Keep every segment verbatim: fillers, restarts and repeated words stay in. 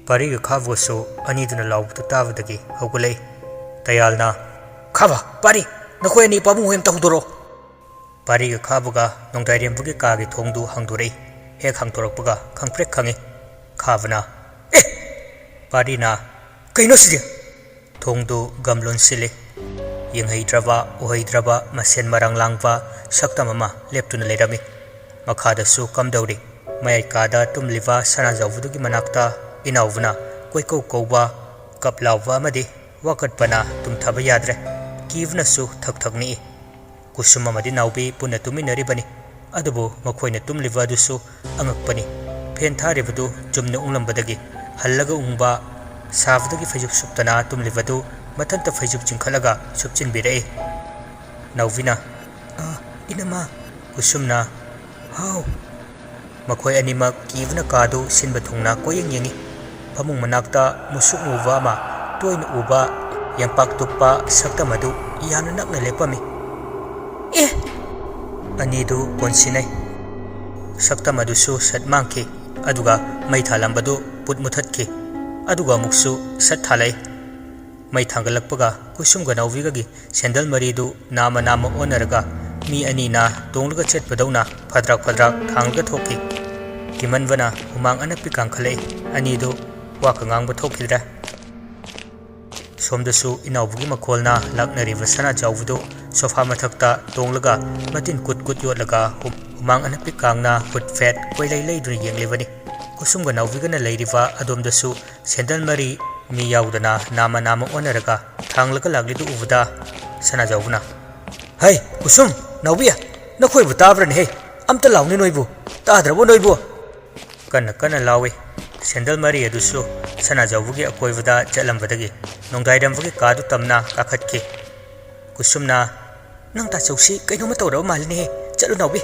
ꯄꯥꯔꯤꯒ ꯈꯥꯕꯒꯁꯨ ꯑꯅꯤꯗꯨꯅ ꯂꯥꯎꯕꯗꯨ ꯇꯥꯕꯗꯒꯤ ꯍꯧꯒꯠꯂꯛꯏ꯫ ꯇꯌꯥꯜꯅ, "ꯈꯥꯕ, ꯄꯥꯔꯤ, ꯅꯈꯣꯏ ꯑꯅꯤ ꯄꯥꯕꯨꯡ ꯍꯣꯏ ꯑꯝꯇ ꯍꯧꯗꯣꯔꯛꯑꯣ꯫" ꯄꯥꯔꯤꯒ ꯈꯥꯕꯒ ꯅꯣꯡꯗꯥꯏꯔꯦꯝꯕꯒꯤ ꯀꯥꯒꯤ ꯊꯣꯡꯗꯨ ꯍꯥꯡꯗꯣꯔꯛꯏ꯫ ꯍꯦꯛ ꯍꯥꯡꯗꯣꯔꯛꯄꯒ ꯈꯪꯄ꯭ꯔꯦꯛ ꯈꯪꯉꯤ꯫ ꯈꯥꯕꯅ, "ꯑꯦ!" ꯄꯥꯔꯤꯅ, "ꯀꯩꯅꯣ ꯁꯤꯗꯤ?" ꯊꯣꯡꯗꯨ ꯒꯝ ꯂꯣꯟꯁꯤꯜꯂꯤ꯫ ꯌꯦꯡꯍꯩꯗ꯭ꯔꯕ, ꯎꯍꯩꯗ꯭ꯔꯕ, ꯃꯁꯦꯟ ꯃꯔꯥꯡ ꯂꯥꯡꯕ ꯁꯛꯇꯝ ꯑꯃ ꯂꯦꯞꯇꯨꯅ ꯂꯩꯔꯝꯃꯤ꯫ ꯃꯈꯥꯗꯁꯨ ꯀꯝꯗꯧꯔꯤ? ꯃꯌꯥꯏ ꯀꯥꯗ ꯇꯨꯝꯂꯤꯕ ꯁꯅꯥꯖꯥꯎꯕꯗꯨꯒꯤ ꯃꯅꯥꯛꯇ ꯏꯅꯥꯎꯕꯅ ꯀꯣꯏꯀꯧ ꯀꯧꯕ, ꯀꯞ ꯂꯥꯎꯕ ꯑꯃꯗꯤ ꯋꯥꯀꯠꯄꯅ ꯇꯨꯝꯊꯕ ꯌꯥꯗ꯭ꯔꯦ꯫ ꯀꯤꯕꯅꯁꯨ ꯊꯛ ꯊꯛ ꯅꯤꯛꯏ꯫ ꯀꯨꯁꯨꯝ ꯑꯃꯗꯤ ꯅꯥꯎꯕꯤ ꯄꯨꯟꯅ ꯇꯨꯃꯤꯟꯅꯔꯤꯕꯅꯤ꯫ ꯑꯗꯨꯕꯨ ꯃꯈꯣꯏꯅ ꯇꯨꯝꯂꯤꯕ ꯑꯗꯨꯁꯨ ꯑꯉꯛꯄꯅꯤ꯫ ꯐꯦꯟ ꯊꯥꯔꯤꯕꯗꯨ ꯆꯨꯝꯅ ꯎꯪꯂꯝꯕꯗꯒꯤ ꯍꯜꯂꯒ ꯎꯪꯕ, ꯁꯥꯕꯗꯒꯤ ꯐꯩꯖꯨꯞ ꯁꯨꯞꯇꯅ ꯇꯨꯝꯂꯤꯕꯗꯨ ꯃꯊꯟꯇ ꯐꯩꯖꯨꯞ ꯆꯤꯡꯈꯠꯂꯒ ꯁꯨꯞꯆꯤꯟꯕꯤꯔꯛꯏ꯫ ꯅꯥꯎꯕꯤꯅ, "ꯑ, ꯏꯅꯝꯃ꯫" ꯀꯨꯁꯨꯝꯅ, "ꯍꯥꯎ꯫" ꯃꯈꯣꯏ ꯑꯅꯤꯃꯛ ꯀꯤꯕꯅ ꯀꯥꯗꯨ ꯁꯤꯟꯕ ꯊꯨꯡꯅ ꯀꯣꯏꯌꯦꯡ ꯌꯦꯡꯏ꯫ ꯐꯃꯨꯡ ꯃꯅꯥꯛꯇ ꯃꯨꯁꯨꯛ ꯃꯨꯕ ꯑꯃ ꯇꯣꯏꯅ ꯎꯕ ꯌꯦꯝꯄꯥꯛ ꯇꯨꯞꯄ ꯁꯛꯇꯝ ꯑꯗꯨ ꯌꯥꯝꯅ ꯅꯛꯅ ꯂꯦꯞꯄꯝꯃꯤ꯫ "ꯑꯦ!" ꯑꯅꯤꯗꯨ ꯀꯣꯟꯁꯤꯟꯅꯩ꯫ ꯁꯛꯇꯝ ꯑꯗꯨꯁꯨ ꯁꯠ ꯃꯥꯡꯈꯤ, ꯑꯗꯨꯒ ꯃꯩ ꯊꯥꯜꯂꯝꯕꯗꯨ ꯄꯨꯠ ꯃꯨꯊꯠꯈꯤ, ꯑꯗꯨꯒ ꯑꯃꯨꯛꯁꯨ ꯁꯠ ꯊꯥꯜꯂꯛꯏ꯫ ꯃꯩ ꯊꯥꯡꯒꯠꯂꯛꯄꯒ ꯀꯨꯁꯨꯝꯒ ꯅꯥꯎꯕꯤꯒꯒꯤ ꯁꯦꯟꯗꯜ ꯃꯔꯤꯗꯨ ꯅꯥꯝꯃ ꯅꯥꯝꯃ ꯑꯣꯟꯅꯔꯒ ꯃꯤ ꯑꯅꯤꯅ ꯇꯣꯡꯂꯒ ꯆꯠꯄꯗꯧꯅ ꯐꯗ꯭ꯔꯥꯛ ꯐꯗ꯭ꯔꯥꯛ ꯊꯥꯡꯂꯒ ꯊꯣꯛꯈꯤ꯫ ꯀꯤꯃꯟꯕꯅ ꯍꯨꯃꯥꯡ ꯑꯅꯞꯄꯤ ꯀꯥꯡꯈꯠꯂꯛꯏ꯫ ꯑꯅꯤꯗꯨ ꯋꯥꯒ ꯉꯥꯡꯕ ꯊꯣꯛꯈꯤꯗ꯭ꯔꯦ꯫ ꯁꯣꯝꯗꯁꯨ ꯏꯅꯥꯎꯕꯒꯤ ꯃꯈꯣꯜꯅ ꯂꯥꯛꯅꯔꯤꯕ ꯁꯅꯥꯖꯥꯎꯕꯗꯨ ꯁꯣꯐꯥ ꯃꯊꯛꯇ ꯇꯣꯡꯂꯒ ꯃꯇꯤꯟ ꯀꯨꯠ ꯀꯨꯠ ꯌꯣꯠꯂꯒ ꯍꯨꯝ-, ꯍꯨꯃꯥꯡ ꯑꯅꯞꯄꯤ ꯀꯥꯡꯅ ꯍꯨꯠ ꯐꯦꯠ ꯀꯣꯏꯂꯩ ꯂꯩꯗꯨꯅ ꯌꯦꯡꯂꯤꯕꯅꯤ꯫ ꯀꯨꯁꯨꯝꯒ ꯅꯥꯎꯕꯤꯒꯅ ꯂꯩꯔꯤꯕ ꯑꯗꯣꯝꯗꯁꯨ ꯁꯦꯟꯗꯜ ꯃꯔꯤ ꯃꯤ ꯌꯥꯎꯗꯅ ꯅꯥꯝꯃ ꯅꯥꯝꯃ ꯑꯣꯟꯅꯔꯒ ꯊꯥꯡꯂꯒ ꯂꯥꯛꯂꯤꯗꯨ ꯎꯕꯗ ꯁꯅꯥꯖꯥꯎꯕꯅ, "ꯍꯩ, ꯀꯨꯁꯨꯝ, ꯅꯥꯎꯕꯤ, ꯅꯈꯣꯏꯕꯨ ꯇꯥꯕ꯭ꯔꯅꯦꯍꯦ? ꯑꯝꯇ ꯂꯥꯎꯅꯦ ꯅꯣꯏꯕꯨ꯫ ꯇꯥꯗ꯭ꯔꯕꯣ ꯅꯣꯏꯕꯨ?" ꯀꯟꯅ ꯀꯟꯅ ꯂꯥꯎꯏ꯫ ꯁꯦꯟꯗꯜ ꯃꯔꯤ ꯑꯗꯨꯁꯨ ꯁꯅꯥꯖꯥꯎꯕꯒꯤ ꯑꯀꯣꯏꯕꯗ ꯆꯠꯂꯝꯕꯗꯒꯤ ꯅꯣꯡꯗꯥꯏꯔꯝꯕꯒꯤ ꯀꯥꯗꯨ ꯇꯝꯅ ꯀꯥꯈꯠꯈꯤ꯫ ꯀꯨꯁꯨꯝꯅ, "ꯅꯪ ꯇꯥꯆꯧꯁꯤ ꯀꯩꯅꯣꯝꯃ ꯇꯧꯔꯕ ꯃꯥꯜꯂꯤꯅꯦꯍꯦ, ꯆꯠꯂꯨ ꯅꯥꯎꯕꯤ꯫"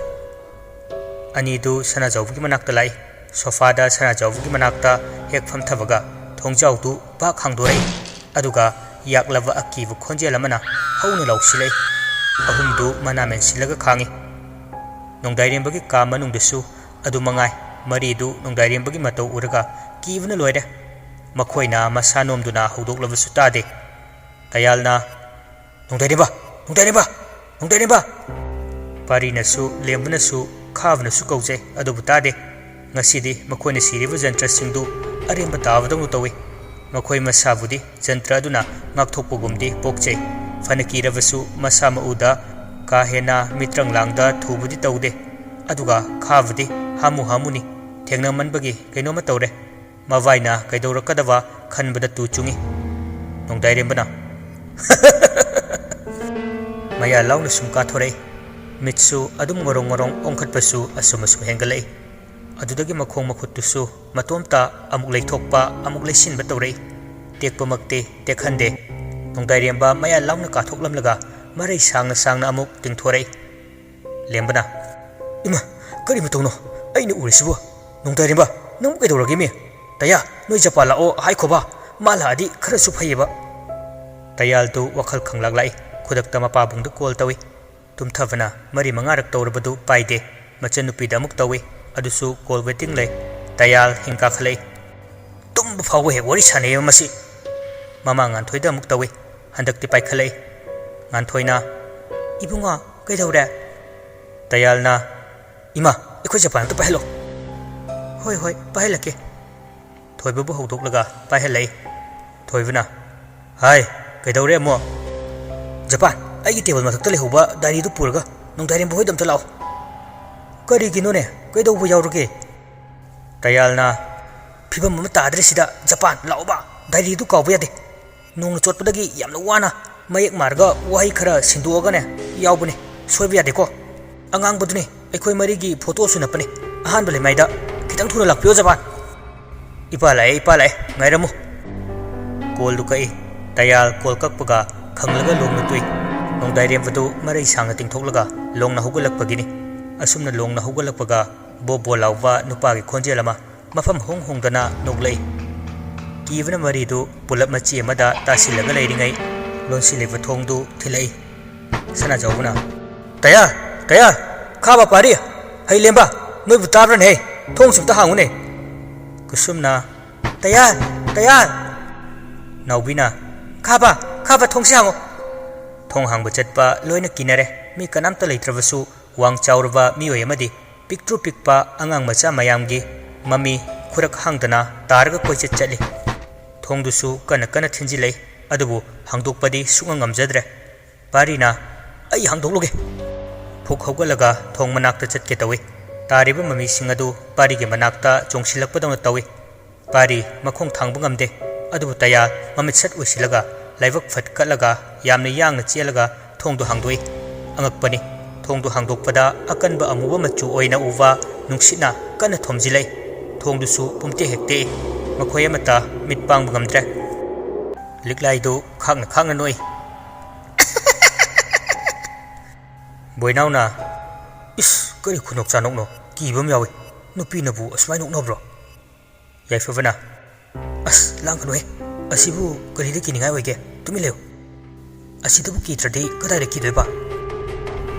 ꯑꯅꯤꯗꯨ ꯁꯅꯥꯖꯥꯎꯕꯒꯤ ꯃꯅꯥꯛꯇ ꯂꯥꯛꯏ꯫ ꯁꯣꯐꯥꯗ ꯁꯅꯥꯖꯥꯎꯕꯒꯤ ꯃꯅꯥꯛꯇ ꯍꯦꯛ ꯐꯝꯊꯕꯒ ꯊꯣꯡꯖꯥꯎꯗꯨ ꯄꯥꯛ ꯍꯥꯡꯗꯣꯔꯛꯏ꯫ ꯑꯗꯨꯒ ꯌꯥꯛꯂꯕ ꯑꯀꯤꯕ ꯈꯣꯟꯖꯦꯜ ꯑꯃꯅ ꯍꯧꯅ ꯂꯥꯎꯁꯤꯜꯂꯛꯏ꯫ ꯑꯍꯨꯝꯗꯨ ꯃꯅꯥ ꯃꯦꯟꯁꯤꯜꯂꯒ ꯈꯥꯡꯏ꯫ ꯅꯣꯡꯗꯥꯏꯔꯦꯝꯕꯒꯤ ꯀꯥ ꯃꯅꯨꯡꯗꯁꯨ ꯑꯗꯨ ꯃꯉꯥꯏ꯫ ꯃꯔꯤꯗꯨ ꯅꯣꯡꯗꯥꯏꯔꯦꯝꯕꯒꯤ ꯃꯇꯧ ꯎꯔꯒ ꯀꯤꯕꯅ ꯂꯣꯏꯔꯦ꯫ ꯃꯈꯣꯏꯅ ꯃꯁꯥ ꯅꯣꯝꯗꯨꯅ ꯍꯧꯗꯣꯛꯂꯕꯁꯨ ꯇꯥꯗꯦ꯫ ꯇꯌꯥꯜꯅ, "ꯅꯣꯡꯗꯥꯏꯔꯦꯝꯕ! ꯅꯣꯡꯗꯥꯏꯔꯦꯝꯕ! ꯅꯣꯡꯗꯥꯏꯔꯦꯝꯕ!" ꯄꯥꯔꯤꯅꯁꯨ, ꯂꯦꯝꯕꯅꯁꯨ, ꯈꯥꯕꯅꯁꯨ ꯀꯧꯖꯩ, ꯑꯗꯨꯕꯨ ꯇꯥꯗꯦ꯫ ꯉꯁꯤꯗꯤ ꯃꯈꯣꯏꯅ ꯁꯤꯔꯤꯕ ꯖꯟꯇ꯭ꯔꯁꯤꯡꯗꯨ ꯑꯔꯦꯝꯕ ꯇꯥꯕꯗꯧꯅ ꯇꯧꯏ꯫ ꯃꯈꯣꯏ ꯃꯁꯥꯕꯨꯗꯤ ꯖꯟꯇ꯭ꯔ ꯑꯗꯨꯅ ꯉꯥꯛꯊꯣꯛꯄꯒꯨꯝꯗꯤ ꯄꯣꯛꯆꯩ꯫ ꯐꯅ ꯀꯤꯔꯕꯁꯨ ꯃꯁꯥ ꯃꯎꯗ ꯀꯥ ꯍꯦꯟꯅ ꯃꯤꯇ꯭ꯔꯪ ꯂꯥꯡꯗ ꯊꯨꯕꯗꯤ ꯇꯧꯗꯦ꯫ ꯑꯗꯨꯒ ꯈꯥꯕꯗꯤ ꯍꯥꯃꯨ ꯍꯥꯃꯨꯅꯤ꯫ ꯊꯦꯡꯅꯃꯟꯕꯒꯤ ꯀꯩꯅꯣꯝꯃ ꯇꯧꯔꯦ꯫ ꯃꯕꯥꯏꯅ ꯀꯩꯗꯧꯔꯛꯀꯗꯕ ꯈꯟꯕꯗ ꯇꯨ ꯆꯨꯡꯏ꯫ ꯅꯣꯡꯗꯥꯏꯔꯦꯝꯕꯅ ꯃꯌꯥ ꯂꯥꯎꯅ ꯁꯨꯝ ꯀꯥꯊꯣꯔꯛꯏ꯫ ꯃꯤꯠꯁꯨ ꯑꯗꯨꯝ ꯉꯣꯔꯣꯡ ꯉꯣꯔꯣꯡ ꯑꯣꯟꯈꯠꯄꯁꯨ ꯑꯁꯨꯝ ꯑꯁꯨꯝ ꯍꯦꯟꯒꯠꯂꯛꯏ꯫ ꯑꯗꯨꯗꯒꯤ ꯃꯈꯣꯡ ꯃꯈꯨꯠꯇꯨꯁꯨ ꯃꯇꯣꯝꯇ ꯑꯃꯨꯛ ꯂꯩꯊꯣꯛꯄ, ꯑꯃꯨꯛ ꯂꯩꯁꯤꯟꯕ ꯇꯧꯔꯛꯏ꯫ ꯇꯦꯛꯄꯃꯛꯇꯤ ꯇꯦꯛꯍꯟꯗꯦ꯫ ꯅꯣꯡꯗꯥꯏꯔꯦꯝꯕ ꯃꯌꯥ ꯂꯥꯎꯅ ꯀꯥꯊꯣꯛꯂꯝꯂꯒ ꯃꯔꯩ ꯁꯥꯡꯅ ꯁꯥꯡꯅ ꯑꯃꯨꯛ ꯇꯤꯡꯊꯣꯔꯛꯏ꯫ ꯂꯦꯝꯕꯅ, "ꯏꯃꯥ, ꯀꯔꯤ ꯃꯇꯧꯅꯣ ꯑꯩꯅ ꯎꯔꯤꯁꯤꯕꯨ? ꯅꯣꯡꯗꯥꯏꯔꯦꯝꯕ, ꯅꯪꯕꯨ ꯀꯩꯗꯧꯔꯒꯦꯃꯤ? ꯇꯌꯥ, ꯅꯣꯏ ꯖꯄꯥꯟ ꯂꯥꯛꯑꯣ ꯍꯥꯏꯈꯣꯕ꯫ ꯃꯥ ꯂꯥꯛꯑꯗꯤ ꯈꯔꯁꯨ ꯐꯩꯌꯦꯕ꯫" ꯇꯌꯥꯜꯗꯨ ꯋꯥꯈꯜ ꯈꯪꯂꯥꯛ ꯂꯥꯛꯏ꯫ ꯈꯨꯗꯛꯇ ꯃꯄꯥꯕꯨꯡꯗ ꯀꯣꯜ ꯇꯧꯏ꯫ ꯇꯨꯝꯊꯕꯅ ꯃꯔꯤ ꯃꯉꯥꯔꯛ ꯇꯧꯔꯕꯗꯨ ꯄꯥꯏꯗꯦ꯫ ꯃꯆꯟꯅꯨꯄꯤꯗ ꯑꯃꯨꯛ ꯇꯧꯏ꯫ ꯑꯗꯨꯁꯨ ꯀꯣꯜ ꯋꯦꯇꯤꯡ ꯂꯩ꯫ ꯇꯌꯥꯜ ꯍꯤꯡ ꯀꯥꯈꯠꯂꯛꯏ꯫ "ꯇꯨꯝꯕ ꯐꯥꯎꯕ ꯍꯦꯛ ꯋꯥꯔꯤ ꯁꯥꯟꯅꯩꯕ ꯃꯁꯤ꯫" ꯃꯃꯥ ꯉꯥꯟꯊꯣꯏꯗ ꯑꯃꯨꯛ ꯇꯧꯏ꯫ ꯍꯟꯗꯛꯇꯤ ꯄꯥꯏꯈꯠꯂꯛꯏ꯫ ꯉꯥꯟꯊꯣꯏꯅ, "ꯏꯕꯨꯡꯉꯣ, ꯀꯩꯗꯧꯔꯦ?" ꯇꯌꯥꯜꯅ, "ꯏꯃꯥ, ꯑꯩꯈꯣꯏ ꯖꯄꯥꯟ ꯑꯝꯇ ꯄꯥꯏꯍꯜꯂꯣ꯫" "ꯍꯣꯏ, ꯍꯣꯏ, ꯄꯥꯏꯍꯜꯂꯛꯀꯦ꯫" ꯊꯣꯏꯕꯕꯨ ꯍꯧꯗꯣꯛꯂꯒ ꯄꯥꯏꯍꯜꯂꯛꯏ꯫ ꯊꯣꯏꯕꯅ, "ꯍꯥꯏ, ꯀꯩꯗꯧꯔꯦ ꯑꯃꯨꯛ?" "ꯖꯄꯥꯟ, ꯑꯩꯒꯤ ꯇꯦꯕꯜ ꯃꯊꯛꯇ ꯂꯩꯍꯧꯕ ꯗꯥꯏꯔꯤꯗꯨ ꯄꯨꯔꯒ ꯅꯣꯡꯗꯥꯏꯔꯦꯝꯕ ꯍꯣꯏꯗ ꯑꯝꯇ ꯂꯥꯛꯑꯣ꯫" "ꯀꯔꯤꯒꯤꯅꯣꯅꯦ? ꯀꯩꯗꯧꯕ ꯌꯥꯎꯔꯒꯦ?" ꯇꯌꯥꯜꯅ, "ꯐꯤꯕꯝ ꯑꯃ ꯇꯥꯗ꯭ꯔꯦ ꯁꯤꯗ, ꯖꯄꯥꯟ, ꯂꯥꯛꯑꯣꯕ, ꯗꯥꯏꯔꯤꯗꯨ ꯀꯥꯎꯕ ꯌꯥꯗꯦ꯫ ꯅꯣꯡꯅ ꯆꯣꯠꯄꯗꯒꯤ ꯌꯥꯝꯅ ꯋꯥꯅ ꯃꯌꯦꯛ ꯃꯥꯔꯒ ꯋꯥꯍꯩ ꯈꯔ ꯁꯤꯟꯗꯣꯛꯑꯒꯅꯦ ꯌꯥꯎꯕꯅꯦ, ꯁꯣꯏꯕ ꯌꯥꯗꯦꯀꯣ꯫ ꯑꯉꯥꯡꯕꯗꯨꯅꯦ, ꯑꯩꯈꯣꯏ ꯃꯔꯤꯒꯤ ꯐꯣꯇꯣꯁꯨ ꯅꯞꯄꯅꯦ, ꯑꯍꯥꯟꯕ ꯂꯩꯃꯥꯏꯗ꯫ ꯈꯤꯇꯪ ꯊꯨꯅ ꯂꯥꯛꯄꯤꯌꯣ, ꯖꯄꯥꯟ꯫" "ꯏꯄꯥ ꯂꯥꯛꯑꯦ, ꯏꯄꯥ ꯂꯥꯛꯑꯦ, ꯉꯥꯏꯔꯝꯃꯨ꯫" ꯀꯣꯜꯗꯨ ꯀꯛꯏ꯫ ꯇꯌꯥꯜ ꯀꯣꯜ ꯀꯛꯄꯒ ꯈꯪꯂꯒ ꯂꯣꯡꯅ ꯇꯨꯏ꯫ ꯅꯣꯡꯗꯥꯏꯔꯦꯝꯕꯗꯨ ꯃꯔꯩ ꯁꯥꯡꯅ ꯇꯤꯡꯊꯣꯛꯂꯒ ꯂꯣꯡꯅ ꯍꯧꯒꯠꯂꯛꯄꯒꯤꯅꯤ꯫ ꯑꯁꯨꯝꯅ ꯂꯣꯡꯅ ꯍꯧꯒꯠꯂꯛꯄꯒ ꯕꯣ ꯕꯣ ꯂꯥꯎꯕ ꯅꯨꯄꯥꯒꯤ ꯈꯣꯟꯖꯦꯜ ꯑꯃ ꯃꯐꯝ ꯍꯣꯡ ꯍꯣꯡꯗꯅ ꯅꯣꯛꯂꯛꯏ꯫ ꯀꯤꯕꯅ ꯃꯔꯤꯗꯨ ꯄꯨꯂꯞ ꯃꯆꯤ ꯑꯃꯗ ꯇꯥꯁꯤꯜꯂꯒ ꯂꯩꯔꯤꯉꯩ ꯂꯣꯟꯁꯤꯜꯂꯤꯕ ꯊꯣꯡꯗꯨ ꯊꯤꯜꯂꯛꯏ꯫ ꯁꯅꯥꯖꯥꯎꯕꯅ, "ꯇꯌꯥꯜ! ꯇꯌꯥꯜ! ꯈꯥꯕ ꯄꯥꯔꯤ! ꯍꯩ ꯂꯦꯝꯕ! ꯅꯣꯏꯕꯨ ꯇꯥꯕ꯭ꯔꯅꯦ? ꯊꯣꯡꯁꯤ ꯑꯝꯇ ꯍꯥꯡꯉꯨꯅꯦ!" ꯀꯨꯁꯨꯝꯅ, "ꯇꯌꯥꯜ! "ꯇꯌꯥꯟ!" ꯅꯥꯎꯕꯤꯅ, "ꯈꯥꯕ, ꯈꯥꯕ, ꯊꯣꯡꯁꯤ ꯍꯥꯡꯉꯣ!" ꯊꯣꯡ ꯍꯥꯡꯕ ꯆꯠꯄ ꯂꯣꯏꯅ ꯀꯤꯅꯔꯦ꯫ ꯃꯤ ꯀꯅꯥꯝꯇ ꯂꯩꯇ꯭ꯔꯕꯁꯨ ꯋꯥꯡ ꯆꯥꯎꯔꯕ ꯃꯤꯑꯣꯏ ꯑꯃꯗꯤ ꯄꯤꯛꯇ꯭ꯔꯨ ꯄꯤꯛꯄ ꯑꯉꯥꯡ ꯃꯆꯥ ꯃꯌꯥꯝꯒꯤ ꯃꯃꯤ ꯈꯨꯔꯛ ꯍꯥꯡꯗꯅ ꯇꯥꯔꯒ ꯀꯣꯏꯆꯠ ꯆꯠꯂꯤ꯫ ꯊꯣꯡꯗꯨꯁꯨ ꯀꯟꯅ ꯀꯟꯅ ꯊꯤꯟꯖꯤꯜꯂꯛꯏ, ꯑꯗꯨꯕꯨ ꯍꯥꯡꯗꯣꯛꯄꯗꯤ ꯁꯨꯛꯉꯝ ꯉꯝꯖꯗ꯭ꯔꯦ꯫ ꯄꯥꯔꯤꯅ, "ꯑꯩ ꯍꯥꯡꯗꯣꯛꯂꯨꯒꯦ!" ꯐꯨꯛ ꯍꯧꯒꯠꯂꯒ ꯊꯣꯡ ꯃꯅꯥꯛꯇ ꯆꯠꯀꯦ ꯇꯧꯏ꯫ ꯇꯥꯔꯤꯕ ꯃꯃꯤꯁꯤꯡ ꯑꯗꯨ ꯄꯥꯔꯤꯒꯤ ꯃꯅꯥꯛꯇ ꯆꯣꯡꯁꯤꯜꯂꯛꯄꯗꯧꯅ ꯇꯧꯏ꯫ ꯄꯥꯔꯤ ꯃꯈꯣꯡ ꯊꯥꯡꯕ ꯉꯝꯗꯦ, ꯑꯗꯨꯕꯨ ꯇꯌꯥ ꯃꯃꯤꯠ ꯁꯠ ꯎꯏꯁꯤꯜꯂꯒ ꯂꯥꯏꯕꯛ ꯐꯠ ꯀꯠꯂꯒ ꯌꯥꯝꯅ ꯌꯥꯡꯅ ꯆꯦꯜꯂꯒ ꯊꯣꯡꯗꯨ ꯍꯥꯡꯗꯣꯛꯏ꯫ ꯑꯉꯛꯄꯅꯤ, ꯊꯣꯡꯗꯨ ꯍꯥꯡꯗꯣꯛꯄꯗ ꯑꯀꯟꯕ ꯑꯃꯨꯕ ꯃꯆꯨ ꯑꯣꯏꯅ ꯎꯕ ꯅꯨꯡꯁꯤꯠꯅ ꯀꯟꯅ ꯊꯣꯝꯖꯤꯜꯂꯛꯏ꯫ ꯊꯣꯡꯗꯨꯁꯨ ꯄꯨꯝꯇꯦꯛ ꯍꯦꯛ ꯇꯦꯛꯏ꯫ ꯃꯈꯣꯏ ꯑꯃꯠꯇ ꯃꯤꯠ ꯄꯥꯡꯕ ꯉꯝꯗ꯭ꯔꯦ꯫ ꯂꯤꯛꯂꯥꯏꯗꯨ ꯈꯥꯛꯅ ꯈꯥꯛꯅ ꯅꯣꯛꯏ꯫ ꯕꯣꯏꯅꯥꯎꯅ, "ꯏꯁ, ꯀꯔꯤ ꯈꯨꯅꯣꯛ ꯆꯥꯅꯣꯛꯅꯣ? ꯀꯤꯕ ꯑꯃ ꯌꯥꯎꯏ꯫ ꯅꯨꯄꯤꯅꯕꯨ ꯑꯁꯨꯃꯥꯏꯅ ꯅꯣꯛꯅꯕ꯭ꯔꯣ?" ꯌꯥꯏꯐꯕꯅ, "ꯑꯁ, ꯂꯥꯡꯒꯅꯨꯍꯦ꯫ ꯑꯁꯤꯕꯨ ꯀꯔꯤꯗ ꯀꯤꯅꯤꯡꯉꯥꯏ ꯑꯣꯏꯒꯦ? ꯇꯨꯃꯤꯟ ꯂꯩꯌꯨ꯫ ꯑꯁꯤꯗꯕꯨ ꯀꯤꯗ꯭ꯔꯗꯤ ꯀꯗꯥꯏꯗ ꯀꯤꯗꯣꯏꯕ?"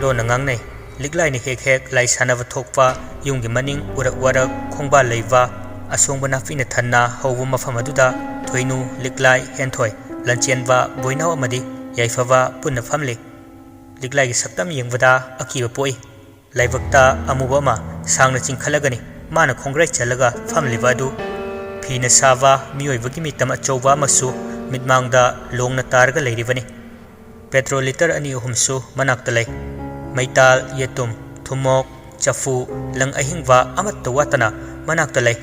ꯂꯣꯟꯅ ꯉꯥꯡꯅꯩ꯫ ꯂꯤꯛꯂꯥꯏꯅ ꯍꯦꯛ ꯍꯦꯛ ꯂꯥꯏ ꯁꯥꯟꯅꯕ ꯊꯣꯛꯄ ꯌꯨꯝꯒꯤ ꯃꯅꯤꯡ ꯎꯔꯛ ꯋꯥꯔꯛ ꯈꯣꯡꯕꯥꯜ ꯂꯩꯕ ꯑꯁꯣꯡꯕ ꯅꯥꯄꯤꯅ ꯊꯟꯅ ꯍꯧꯕ ꯃꯐꯝ ꯑꯗꯨꯗ ꯊꯣꯏꯅꯨ, ꯂꯤꯛꯂꯥꯏ, ꯍꯦꯟꯊꯣꯏ, ꯂꯟꯆꯦꯟꯕ, ꯕꯣꯏꯅꯥꯎ ꯑꯃꯗꯤ ꯌꯥꯏꯐꯕ ꯄꯨꯟꯅ ꯐꯝꯂꯤ꯫ ꯂꯤꯛꯂꯥꯏꯒꯤ ꯁꯛꯇꯝ ꯌꯦꯡꯕꯗ ꯑꯀꯤꯕ ꯄꯣꯛꯏ꯫ ꯂꯥꯏꯕꯛꯇ ꯑꯃꯨꯕ ꯑꯃ ꯁꯥꯡꯅ ꯆꯤꯡꯈꯠꯂꯒꯅꯤ ꯃꯥꯅ ꯈꯣꯡꯒ꯭ꯔꯥꯏ ꯆꯜꯂꯒ ꯐꯝꯂꯤꯕ ꯑꯗꯨ꯫ ꯐꯤꯅ ꯁꯥꯕ ꯃꯤꯑꯣꯏꯕꯒꯤ ꯃꯤꯇꯝ ꯑꯆꯧꯕ ꯑꯃꯁꯨ ꯃꯤꯠꯃꯥꯡꯗ ꯂꯣꯡꯅ ꯇꯥꯔꯒ ꯂꯩꯔꯤꯕꯅꯤ꯫ ꯄꯦꯇ꯭ꯔꯣꯜ ꯂꯤꯇꯔ ꯑꯅꯤ ꯑꯍꯨꯝꯁꯨ ꯃꯅꯥꯛꯇ ꯂꯩ꯫ ꯃꯩꯇꯥꯜ, ꯌꯦꯇꯨꯝ, ꯊꯨꯝꯃꯣꯛ, ꯆꯐꯨ, ꯂꯪ ꯑꯍꯤꯡꯕ ꯑꯃꯠꯇ ꯋꯥꯠꯇꯅ ꯃꯅꯥꯛꯇ ꯂꯩ꯫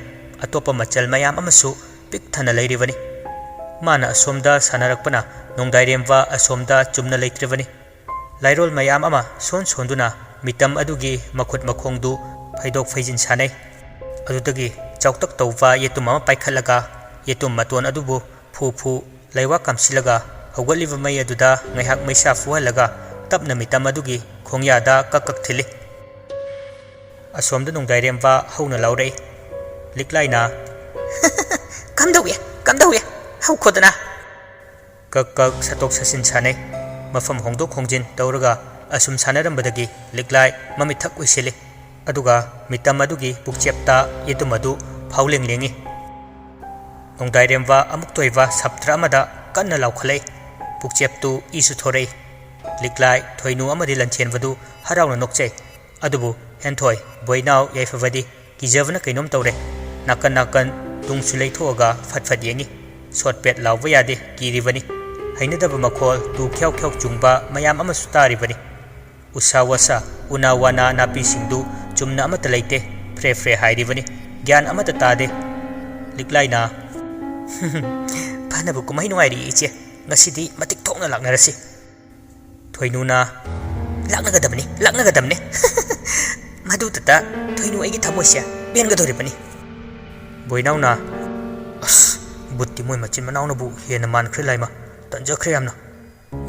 ꯑꯇꯣꯞꯄ ꯃꯆꯜ ꯃꯌꯥꯝ ꯑꯃꯁꯨ ꯄꯤꯛ ꯊꯟꯅ ꯂꯩꯔꯤꯕꯅꯤ꯫ ꯃꯥꯅ ꯑꯁꯣꯝꯗ ꯁꯥꯟꯅꯔꯛꯄꯅ ꯅꯣꯡꯗꯥꯏꯔꯦꯝꯕ ꯑꯁꯣꯝꯗ ꯆꯨꯝꯅ ꯂꯩꯇ꯭ꯔꯤꯕꯅꯤ꯫ ꯂꯥꯏꯔꯣꯜ ꯃꯌꯥꯝ ꯑꯃ ꯁꯣꯟ ꯁꯣꯟꯗꯨꯅ ꯃꯤꯇꯝ ꯑꯗꯨꯒꯤ ꯃꯈꯨꯠ ꯃꯈꯣꯡꯗꯨ ꯐꯩꯗꯣꯛ ꯐꯩꯖꯤꯟ ꯁꯥꯟꯅꯩ꯫ ꯑꯗꯨꯗꯒꯤ ꯆꯥꯎꯇꯛ ꯇꯧꯕ ꯌꯦꯇꯨꯝ ꯑꯃ ꯄꯥꯏꯈꯠꯂꯒ ꯌꯦꯇꯨꯝ ꯃꯇꯣꯟ ꯑꯗꯨꯕꯨ ꯐꯨ ꯐꯨ ꯂꯩꯋꯥ ꯀꯥꯝꯁꯤꯜꯂꯒ ꯍꯧꯒꯠꯂꯤꯕ ꯃꯩ ꯑꯗꯨꯗ ꯉꯥꯏꯍꯥꯛ ꯃꯩꯁꯥ ꯐꯨꯍꯜꯂꯒ ꯇꯞꯅ ꯃꯤꯇꯝ ꯑꯗꯨꯒꯤ ꯈꯣꯡꯌꯥꯗ ꯀꯛ ꯀꯛ ꯊꯤꯜꯂꯤ꯫ ꯑꯁꯣꯝꯗ ꯅꯣꯡꯗꯥꯏꯔꯦꯝꯕ ꯍꯧꯅ ꯂꯥꯎꯔꯛꯏ꯫ ꯂꯤꯛꯂꯥꯏꯅ, "ꯀꯝꯗꯧꯏ? ꯀꯝꯗꯧꯏ? ꯍꯧꯈꯣꯗꯅ!" ꯀꯛ ꯀꯛ ꯁꯠꯇꯣꯛ ꯁꯠꯆꯤꯟ ꯁꯥꯟꯅꯩ꯫ ꯃꯐꯝ ꯍꯣꯡꯗꯣꯛ ꯍꯣꯡꯖꯤꯟ ꯇꯧꯔꯒ ꯑꯁꯨꯝ ꯁꯥꯟꯅꯔꯝꯕꯗꯒꯤ ꯂꯤꯛꯂꯥꯏ ꯃꯃꯤꯠ ꯊꯛ ꯎꯏꯁꯤꯜꯂꯤ꯫ ꯑꯗꯨꯒ ꯃꯤꯇꯝ ꯑꯗꯨꯒꯤ ꯄꯨꯛꯆꯦꯞꯇ ꯌꯦꯇꯨꯝ ꯑꯗꯨ ꯐꯥꯎꯂꯦꯡ ꯂꯦꯡꯉꯤ꯫ ꯅꯣꯡꯗꯥꯏꯔꯦꯝꯕ ꯑꯃꯨꯛꯇ ꯑꯣꯏꯕ ꯁꯞꯇ꯭ꯔ ꯑꯃꯗ ꯀꯟꯅ ꯂꯥꯎꯈꯠꯂꯛꯏ꯫ ꯄꯨꯛꯆꯦꯞꯇꯨ ꯏꯁꯨ ꯊꯣꯔꯛꯏ꯫ ꯂꯤꯛꯂꯥꯏ, ꯊꯣꯏꯅꯨ ꯑꯃꯗꯤ ꯂꯟꯆꯦꯟꯕꯗꯨ ꯍꯔꯥꯎꯅ ꯅꯣꯛꯆꯩ꯫ ꯑꯗꯨꯕꯨ ꯍꯦꯟꯊꯣꯏ, ꯕꯣꯏꯅꯥꯎ, ꯌꯥꯏꯐꯕꯗꯤ ꯀꯤꯖꯕꯅ ꯀꯩꯅꯣꯝ ꯇꯧꯔꯦ꯫ ꯅꯥꯀꯟ ꯅꯥꯀꯟ ꯇꯨꯡꯁꯨ ꯂꯩꯊꯣꯛꯑꯒ ꯐꯠ ꯐꯠ ꯌꯦꯡꯉꯤ꯫ ꯁꯣꯠ ꯄꯦꯠ ꯂꯥꯎꯕ ꯌꯥꯗꯦ, ꯀꯤꯔꯤꯕꯅꯤ꯫ ꯍꯩꯅꯗꯕ ꯃꯈꯣꯜ ꯇꯨ ꯈ꯭ꯌꯥꯎ ꯈ꯭ꯌꯥꯎ ꯆꯨꯡꯕ ꯃꯌꯥꯝ ꯑꯃꯁꯨ ꯇꯥꯔꯤꯕꯅꯤ꯫ ꯎꯁꯥ ꯋꯥꯁꯥ, ꯎꯅꯥ ꯋꯥꯅꯥ ꯅꯥꯄꯤꯁꯤꯡꯗꯨ ꯆꯨꯝꯅ ꯑꯃꯠꯇ ꯂꯩꯇꯦ, ꯐ꯭ꯔꯦ ꯐ꯭ꯔꯦ ꯍꯥꯏꯔꯤꯕꯅꯤ꯫ ꯒ꯭ꯌꯥꯟ ꯑꯃꯠꯇ ꯇꯥꯗꯦ꯫ ꯂꯤꯛꯂꯥꯏꯅ, "ꯐꯅꯕ ꯀꯨꯝꯍꯩ ꯅꯨꯡꯉꯥꯏꯔꯤ ꯏꯆꯦ, ꯉꯁꯤꯗꯤ ꯃꯇꯤꯛ ꯊꯣꯛꯅ ꯂꯥꯛꯅꯔꯁꯤ"꯫ ꯊꯣꯏꯅꯨꯅ, "ꯂꯥꯛꯅꯒꯗꯕꯅꯤ, ꯂꯥꯛꯅꯒꯗꯕꯅꯤ꯫ ꯃꯗꯨꯗꯇ ꯊꯣꯏꯅꯨ ꯑꯩꯒꯤ ꯊꯃꯣꯏꯁꯦ ꯄꯦꯟꯒꯗꯧꯔꯤꯕꯅꯤ"꯫ ꯕꯣꯏꯅꯥꯎꯅ, "ꯑꯁ, ꯕꯨꯠꯇꯤ ꯃꯣꯏ ꯃꯆꯤꯟ ꯃꯅꯥꯎꯅꯕꯨ ꯍꯦꯟꯅ ꯃꯥꯟꯈ꯭ꯔꯦ ꯂꯥꯏꯃ, ꯇꯟꯖꯈ꯭ꯔꯦ ꯌꯥꯝꯅ꯫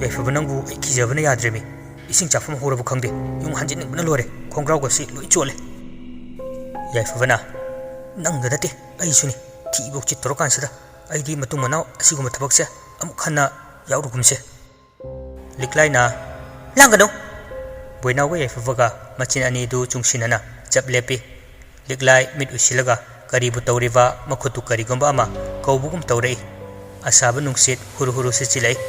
ꯌꯥꯏꯐꯕ, ꯅꯪꯕꯨ ꯑꯩ ꯀꯤꯖꯕꯅ ꯌꯥꯗ꯭ꯔꯦꯃꯤ꯫ ꯏꯁꯤꯡ ꯆꯥꯐꯝ ꯍꯧꯔꯕ ꯈꯪꯗꯦ, ꯌꯨꯝ ꯍꯟꯖꯤꯟꯅꯤꯡꯕꯅ ꯂꯣꯏꯔꯦ, ꯈꯣꯡꯒ꯭ꯔꯥꯎꯒꯁꯤ ꯂꯣꯏ ꯆꯣꯠꯂꯦ"꯫ ꯌꯥꯏꯐꯕꯅ, "ꯅꯪꯗ ꯅꯠꯇꯦ, ꯑꯩꯁꯨꯅꯤ, ꯊꯤꯕꯣꯛ ꯆꯤꯠꯇꯧꯔꯀꯥꯟꯁꯤꯗ꯫ ꯑꯩꯗꯤ ꯃꯇꯨꯡ ꯃꯅꯥꯎ ꯑꯁꯤꯒꯨꯝꯕ ꯊꯕꯛꯁꯦ ꯑꯃꯨꯛ ꯍꯟꯅ ꯌꯥꯎꯔꯨꯒꯨꯝꯁꯦ"꯫ ꯂꯤꯛꯂꯥꯏꯅ, "ꯂꯥꯡꯒꯅꯨ!" ꯕꯣꯏꯅꯥꯎꯒ ꯌꯥꯏꯐꯕꯒ ꯃꯆꯤꯟ ꯑꯅꯤꯗꯨ ꯆꯨꯡꯁꯤꯟꯅꯅ ꯆꯞ ꯂꯦꯞꯄꯤ꯫ ꯂꯤꯛꯂꯥꯏ ꯃꯤꯠ ꯎꯏꯁꯤꯜꯂꯒ ꯀꯔꯤꯕꯨ ꯇꯧꯔꯤꯕ ꯃꯈꯨꯠꯇꯨ ꯀꯔꯤꯒꯨꯝꯕ ꯑꯃ ꯀꯧꯕꯒꯨꯝ ꯇꯧꯔꯛꯏ꯫ ꯑꯁꯥꯕ ꯅꯨꯡꯁꯤꯠ ꯍꯨꯔꯨ ꯍꯨꯔꯨ ꯁꯤꯠꯆꯤꯜꯂꯛꯏ꯫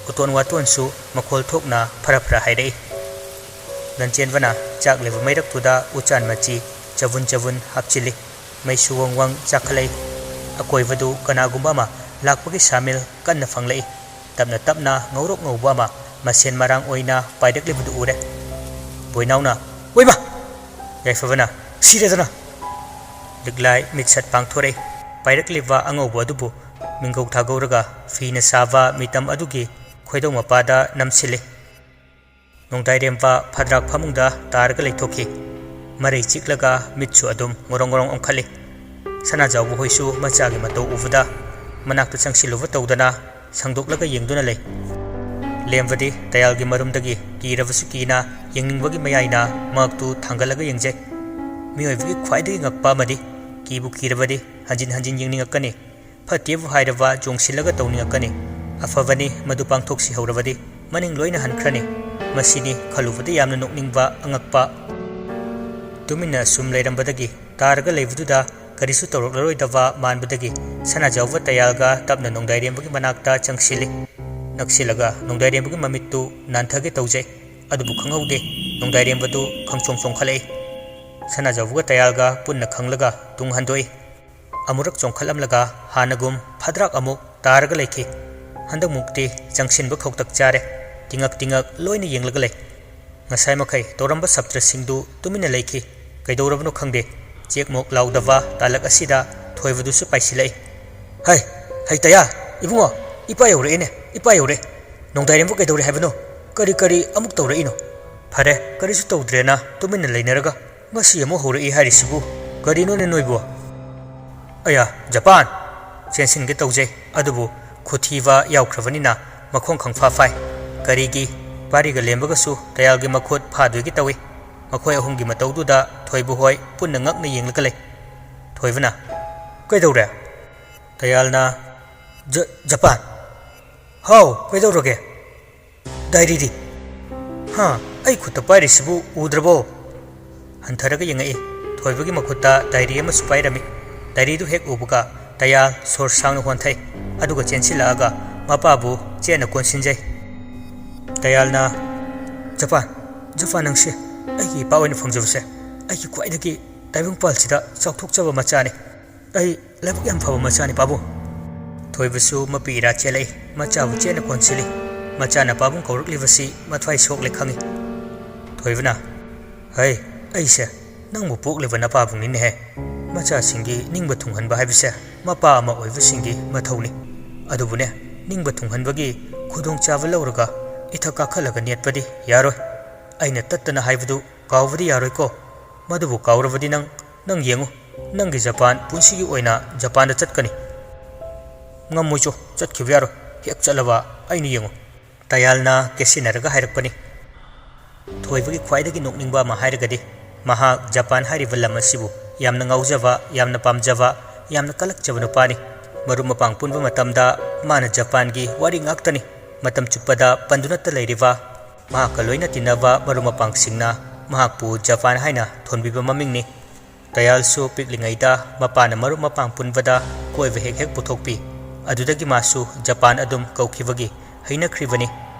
ꯎꯇꯣꯟ ꯋꯥꯇꯣꯟꯁꯨ ꯃꯈꯣꯜ ꯊꯣꯛꯅ ꯐꯔ ꯐꯔ ꯍꯥꯏꯔꯛꯏ꯫ ꯂꯟꯆꯦꯟꯕꯅ ꯆꯥꯛꯂꯤꯕ ꯃꯩꯔꯛꯇꯨꯗ ꯎꯆꯥꯟ ꯃꯆꯤ ꯆꯕꯨꯟ ꯆꯕꯨꯟ ꯍꯥꯞꯆꯤꯜꯂꯤ꯫ ꯃꯩꯁꯨ ꯋꯪ ꯋꯪ ꯆꯥꯛꯈꯠꯂꯛꯏ꯫ ꯑꯀꯣꯏꯕꯗꯨ ꯀꯅꯥꯒꯨꯝꯕ ꯑꯃ ꯂꯥꯛꯄꯒꯤ ꯁꯥꯃꯤꯜ ꯀꯟꯅ ꯐꯪꯂꯛꯏ꯫ ꯇꯞꯅ ꯇꯞꯅ ꯉꯧꯔꯣꯛ ꯉꯧꯕ ꯑꯃ ꯃꯁꯦꯟ ꯃꯔꯥꯡ ꯑꯣꯏꯅ ꯄꯥꯏꯔꯛꯂꯤꯕꯗꯨ ꯎꯔꯦ꯫ ꯕꯣꯏꯅꯥꯎꯅ, "ꯑꯣꯏꯃ!" ꯌꯥꯏꯐꯕꯅ, "ꯁꯤꯔꯦꯗꯅ!" ꯂꯤꯛꯂꯥꯏ ꯃꯤꯠꯁꯠ ꯄꯥꯡꯊꯣꯔꯛꯏ꯫ ꯄꯥꯏꯔꯛꯂꯤꯕ ꯑꯉꯧꯕ ꯑꯗꯨꯕꯨ ꯃꯤꯡꯒꯧ ꯊꯥꯒꯧꯔꯒ ꯐꯤꯅ ꯁꯥꯕ ꯃꯤꯇꯝ ꯑꯗꯨꯒꯤ ꯈꯣꯏꯗꯧ ꯃꯄꯥꯗ ꯅꯝꯁꯤꯜꯂꯤ꯫ ꯅꯣꯡꯗꯥꯏꯔꯦꯝꯕ ꯐꯗ꯭ꯔꯥꯛ ꯐꯃꯨꯡꯗ ꯇꯥꯔꯒ ꯂꯩꯊꯣꯛꯈꯤ꯫ ꯃꯔꯩ ꯆꯤꯛꯂꯒ ꯃꯤꯠꯁꯨ ꯑꯗꯨꯝ ꯉꯣꯔꯣꯡ ꯉꯣꯔꯣꯡ ꯑꯣꯟꯈꯠꯂꯤ꯫ ꯁꯅꯥꯖꯥꯎꯕ ꯍꯣꯏꯁꯨ ꯃꯆꯥꯒꯤ ꯃꯇꯧ ꯎꯕꯗ ꯃꯅꯥꯛꯇ ꯆꯪꯁꯤꯜꯂꯨꯕ ꯇꯧꯗꯅ ꯁꯪꯗꯣꯛꯂꯒ ꯌꯦꯡꯗꯨꯅ ꯂꯩ꯫ ꯂꯦꯝꯕꯗꯤ ꯇꯌꯥꯜꯒꯤ ꯃꯔꯨꯝꯗꯒꯤ ꯀꯤꯔꯕꯁꯨ ꯀꯤꯅ ꯌꯦꯡꯅꯤꯡꯕꯒꯤ ꯃꯌꯥꯏꯅ ꯃꯉꯛꯇꯨ ꯊꯥꯡꯒꯠꯂꯒ ꯌꯦꯡꯖꯩ꯫ ꯃꯤꯑꯣꯏꯕꯒꯤ ꯈ꯭ꯋꯥꯏꯗꯒꯤ ꯉꯛꯄ ꯑꯃꯗꯤ ꯀꯤꯕꯨ ꯀꯤꯔꯕꯗꯤ ꯍꯟꯖꯤꯟ ꯍꯟꯖꯤꯟ ꯌꯦꯡꯅꯤꯡꯉꯛꯀꯅꯤ꯫ ꯐꯠꯇꯦꯕꯨ ꯍꯥꯏꯔꯕ ꯆꯣꯡꯁꯤꯜꯂꯒ ꯇꯧꯅꯤꯡꯉꯛꯀꯅꯤ꯫ ꯑꯐꯕꯅꯤ ꯃꯗꯨ ꯄꯥꯡꯊꯣꯛꯁꯤ ꯍꯧꯔꯕꯗꯤ ꯃꯅꯤꯡ ꯂꯣꯏꯅ ꯍꯟꯈ꯭ꯔꯅꯤ꯫ ꯃꯁꯤꯅꯤ ꯈꯜꯂꯨꯕꯗ ꯌꯥꯝꯅ ꯅꯣꯛꯅꯤꯡꯕ, ꯑꯉꯛꯄ꯫ ꯇꯨꯃꯤꯟꯅ ꯁꯨꯝ ꯂꯩꯔꯝꯕꯗꯒꯤ ꯇꯥꯔꯒ ꯂꯩꯕꯗꯨꯗ ꯀꯔꯤꯁꯨ ꯇꯧꯔꯛꯂꯔꯣꯏꯗꯕ ꯃꯥꯟꯕꯗꯒꯤ ꯁꯅꯥꯖꯥꯎꯕ ꯇꯌꯥꯜꯒ ꯇꯞꯅ ꯅꯣꯡꯗꯥꯏꯔꯦꯝꯕꯒꯤ ꯃꯅꯥꯛꯇ ꯆꯪꯁꯤꯜꯂꯤ꯫ ꯅꯛꯁꯤꯜꯂꯒ ꯅꯣꯡꯗꯥꯏꯔꯦꯝꯕꯒꯤ ꯃꯃꯤꯠꯇꯨ ꯅꯥꯟꯊꯒꯦ ꯇꯧꯖꯩ꯫ ꯑꯗꯨꯕꯨ ꯈꯪꯍꯧꯗꯦ, ꯅꯣꯡꯗꯥꯏꯔꯦꯝꯕꯗꯨ ꯈꯪꯆꯣꯡ ꯆꯣꯡꯈꯠꯂꯛꯏ꯫ ꯁꯅꯥꯖꯥꯎꯕꯒ ꯇꯌꯥꯜꯒ ꯄꯨꯟꯅ ꯈꯪꯂꯒ ꯇꯨꯡ ꯍꯟꯗꯣꯛꯏ꯫ ꯑꯃꯨꯔꯛ ꯆꯣꯡꯈꯠꯂꯝꯂꯒ ꯍꯥꯟꯅꯒꯨꯝ ꯐꯗ꯭ꯔꯥꯛ ꯑꯃꯨꯛ ꯇꯥꯔꯒ ꯂꯩꯈꯤ꯫ ꯍꯟꯗꯛꯃꯨꯛꯇꯤ ꯆꯪꯁꯤꯟꯕ ꯈꯧꯇꯛ ꯆꯥꯔꯦ꯫ ꯇꯤꯉꯛ ꯇꯤꯉꯛ ꯂꯣꯏꯅ ꯌꯦꯡꯂꯒ ꯂꯩ꯫ ꯉꯁꯥꯏ ꯃꯈꯩ ꯇꯧꯔꯝꯕ ꯁꯞꯇ꯭ꯔꯁꯤꯡꯗꯨ ꯇꯨꯃꯤꯟꯅ ꯂꯩꯈꯤ꯫ ꯀꯩꯗꯧꯔꯕꯅꯣ ꯈꯪꯗꯦ꯫ ꯆꯦꯛꯃꯣꯛ ꯂꯥꯎꯗꯕ ꯇꯥꯂꯛ ꯑꯁꯤꯗ ꯊꯣꯏꯕꯗꯨꯁꯨ ꯄꯥꯏꯁꯤꯜꯂꯛꯏ꯫ "ꯍꯩ, ꯍꯩ ꯇꯌꯥ, ꯏꯕꯨꯡꯉꯣ, ꯏꯄꯥ ꯌꯧꯔꯛꯑꯦꯅꯦ, ꯏꯄꯥ ꯌꯧꯔꯛꯑꯦ꯫ ꯅꯣꯡꯗꯥꯏꯔꯦꯝꯕ ꯀꯩꯗꯧꯔꯦ ꯍꯥꯏꯕꯅꯣ? ꯀꯔꯤ ꯀꯔꯤ ꯑꯃꯨꯛ ꯇꯧꯔꯛꯏꯅꯣ? ꯐꯔꯦ, ꯀꯔꯤꯁꯨ ꯇꯧꯗ꯭ꯔꯦꯅ ꯇꯨꯃꯤꯟꯅ ꯂꯩꯅꯔꯒ ꯉꯁꯤ ꯑꯃꯨꯛ ꯍꯧꯔꯛꯏ ꯍꯥꯏꯔꯤꯁꯤꯕꯨ ꯀꯔꯤꯅꯣꯅꯦ ꯅꯣꯏꯕꯨ?" "ꯑꯌꯥ, ꯖꯄꯥꯟ!" ꯆꯦꯟꯁꯤꯟꯒꯦ ꯇꯧꯖꯩ, ꯑꯗꯨꯕꯨ ꯈꯨꯊꯤꯕ ꯌꯥꯎꯈ꯭ꯔꯕꯅꯤꯅ ꯃꯈꯣꯡ ꯈꯪꯐꯥ ꯐꯥꯏ꯫ ꯀꯔꯤꯒꯤ ꯄꯥꯔꯤꯒ ꯂꯦꯝꯕꯒꯁꯨ ꯇꯌꯥꯜꯒꯤ ꯃꯈꯨꯠ ꯐꯥꯗꯣꯏꯒꯤ ꯇꯧꯏ꯫ ꯃꯈꯣꯏ ꯑꯍꯨꯝꯒꯤ ꯃꯇꯧꯗꯨꯗ ꯊꯣꯏꯕ ꯍꯣꯏ ꯄꯨꯟꯅ ꯉꯛꯅ ꯌꯦꯡꯂꯒ ꯂꯩ꯫ ꯊꯣꯏꯕꯅ, "ꯀꯩꯗꯧꯔꯦ?" ꯇꯌꯥꯜꯅ, "ꯖ-, ꯖꯄꯥꯟ!" "ꯍꯥꯎ, ꯀꯩꯗꯧꯔꯒꯦ?" "ꯗꯥꯏꯔꯤꯗꯤ?" "ꯍꯥ, ꯑꯩ ꯈꯨꯠꯇ ꯄꯥꯏꯔꯤꯁꯤꯕꯨ ꯎꯗ꯭ꯔꯕꯣ?" ꯍꯟꯊꯔꯒ ꯌꯦꯡꯉꯛꯏ꯫ ꯊꯣꯏꯕꯒꯤ ꯃꯈꯨꯠꯇ ꯗꯥꯏꯔꯤ ꯑꯃꯁꯨ ꯄꯥꯏꯔꯝꯃꯤ꯫ ꯗꯥꯏꯔꯤꯗꯨ ꯍꯦꯛ ꯎꯕꯒ ꯇꯌꯥꯜ ꯁꯣꯔ ꯁꯥꯡꯅ ꯍꯣꯟꯊꯩ꯫ ꯑꯗꯨꯒ ꯆꯦꯟꯁꯤꯜꯂꯛꯑꯒ ꯃꯄꯥꯕꯨ ꯆꯦꯠꯅ ꯀꯣꯟꯁꯤꯟꯖꯩ꯫ ꯇꯌꯥꯜꯅ, "ꯖꯄꯥꯟ, ꯖꯄꯥꯟ, ꯅꯪꯁꯦ ꯑꯩꯒꯤ ꯏꯄꯥ ꯑꯣꯏꯅ ꯐꯪꯖꯕꯁꯦ ꯑꯩꯒꯤ ꯈ꯭ꯋꯥꯏꯗꯒꯤ ꯇꯥꯏꯕꯪꯄꯥꯜꯁꯤꯗ ꯆꯥꯎꯊꯣꯛꯆꯕ ꯃꯆꯥꯅꯤ꯫ ꯑꯩ ꯂꯥꯏꯕꯛ ꯌꯥꯝ ꯐꯕ ꯃꯆꯥꯅꯤ, ꯄꯥꯕꯨꯡ꯫" ꯊꯣꯏꯕꯁꯨ ꯃꯄꯤ ꯏꯔꯥ ꯆꯦꯜꯂꯛꯏ꯫ ꯃꯆꯥꯕꯨ ꯆꯦꯠꯅ ꯀꯣꯟꯁꯤꯜꯂꯤ꯫ ꯃꯆꯥꯅ ꯄꯥꯕꯨꯡ ꯀꯧꯔꯛꯂꯤꯕꯁꯤ ꯃꯊ꯭ꯋꯥꯏ ꯁꯣꯛꯂꯦ ꯈꯪꯏ꯫ ꯊꯣꯏꯕꯅ, "ꯍꯩ, ꯑꯩꯁꯦ ꯅꯪꯕꯨ ꯄꯣꯛꯂꯤꯕ ꯅꯄꯥꯕꯨꯡꯅꯤꯅꯦꯍꯦ꯫ ꯃꯆꯥꯁꯤꯡꯒꯤ ꯅꯤꯡꯕ ꯊꯨꯡꯍꯟꯕ ꯍꯥꯏꯕꯁꯦ ꯃꯄꯥ ꯑꯃ ꯑꯣꯏꯕꯁꯤꯡꯒꯤ ꯃꯊꯧꯅꯤ꯫ ꯑꯗꯨꯕꯨꯅꯦ, ꯅꯤꯡꯕ ꯊꯨꯡꯍꯟꯕꯒꯤ ꯈꯨꯗꯣꯡꯆꯥꯕ ꯂꯧꯔꯒ ꯏꯊꯛ ꯀꯥꯈꯠꯂꯒ ꯅꯦꯠꯄꯗꯤ ꯌꯥꯔꯣꯏ꯫ ꯑꯩꯅ ꯇꯠꯇꯅ ꯍꯥꯏꯕꯗꯨ ꯀꯥꯎꯕꯗꯤ ꯌꯥꯔꯣꯏꯀꯣ꯫ ꯃꯗꯨꯕꯨ ꯀꯥꯎꯔꯕꯗꯤ ꯅꯪ, ꯅꯪ ꯌꯦꯡꯉꯨ, ꯅꯪꯒꯤ ꯖꯄꯥꯟ ꯄꯨꯟꯁꯤꯒꯤ ꯑꯣꯏꯅ ꯖꯄꯥꯟꯗ ꯆꯠꯀꯅꯤ꯫ ꯉꯝꯃꯣꯏꯆꯣ, ꯆꯠꯈꯤꯕ ꯌꯥꯔꯣꯏ꯫ ꯍꯦꯛ ꯆꯠꯂꯕ ꯑꯩꯅ ꯌꯦꯡꯉꯨ꯫" ꯇꯌꯥꯜꯅ ꯀꯦꯁꯤꯟꯅꯔꯒ ꯍꯥꯏꯔꯛꯄꯅꯤ꯫ ꯊꯣꯏꯕꯒꯤ ꯈ꯭ꯋꯥꯏꯗꯒꯤ ꯅꯣꯛꯅꯤꯡꯕ ꯑꯃ ꯍꯥꯏꯔꯒꯗꯤ, ꯃꯍꯥꯛ ꯖꯄꯥꯟ ꯍꯥꯏꯔꯤꯕ ꯂꯝ ꯑꯁꯤꯕꯨ ꯌꯥꯝꯅ ꯉꯥꯎꯖꯕ, ꯌꯥꯝꯅ ꯄꯥꯝꯖꯕ, ꯌꯥꯝꯅ ꯀꯂꯛꯆꯕ ꯅꯨꯄꯥꯅꯤ꯫ ꯃꯔꯨꯞ ꯃꯄꯥꯡ ꯄꯨꯟꯕ ꯃꯇꯝꯗ ꯃꯥꯅ ꯖꯄꯥꯟꯒꯤ ꯋꯥꯔꯤ ꯉꯥꯛꯇꯅꯤ꯫ ꯃꯇꯝ ꯆꯨꯞꯄꯗ ꯄꯟꯗꯨꯅꯇ ꯂꯩꯔꯤꯕ ꯃꯍꯥꯛꯀ ꯂꯣꯏꯅ ꯇꯤꯟꯅꯕ ꯃꯔꯨꯞ ꯃꯄꯥꯡꯁꯤꯡꯅ ꯃꯍꯥꯛꯄꯨ ꯖꯄꯥꯟ ꯍꯥꯏꯅ ꯊꯣꯟꯕꯤꯕ ꯃꯃꯤꯡꯅꯤ꯫ ꯇꯌꯥꯜꯁꯨ ꯄꯤꯛꯂꯤꯉꯩꯗ ꯃꯄꯥꯅ ꯃꯔꯨꯞ ꯃꯄꯥꯡ ꯄꯨꯟꯕꯗ ꯀꯣꯏꯕ ꯍꯦꯛ ꯍꯦꯛ ꯄꯨꯊꯣꯛꯄꯤ꯫ ꯑꯗꯨꯗꯒꯤ ꯃꯥꯁꯨ ꯖꯄꯥꯟ ꯑꯗꯨꯝ ꯀꯧꯈꯤꯕꯒꯤ ꯍꯩꯅꯈ꯭ꯔꯤꯕꯅꯤ꯫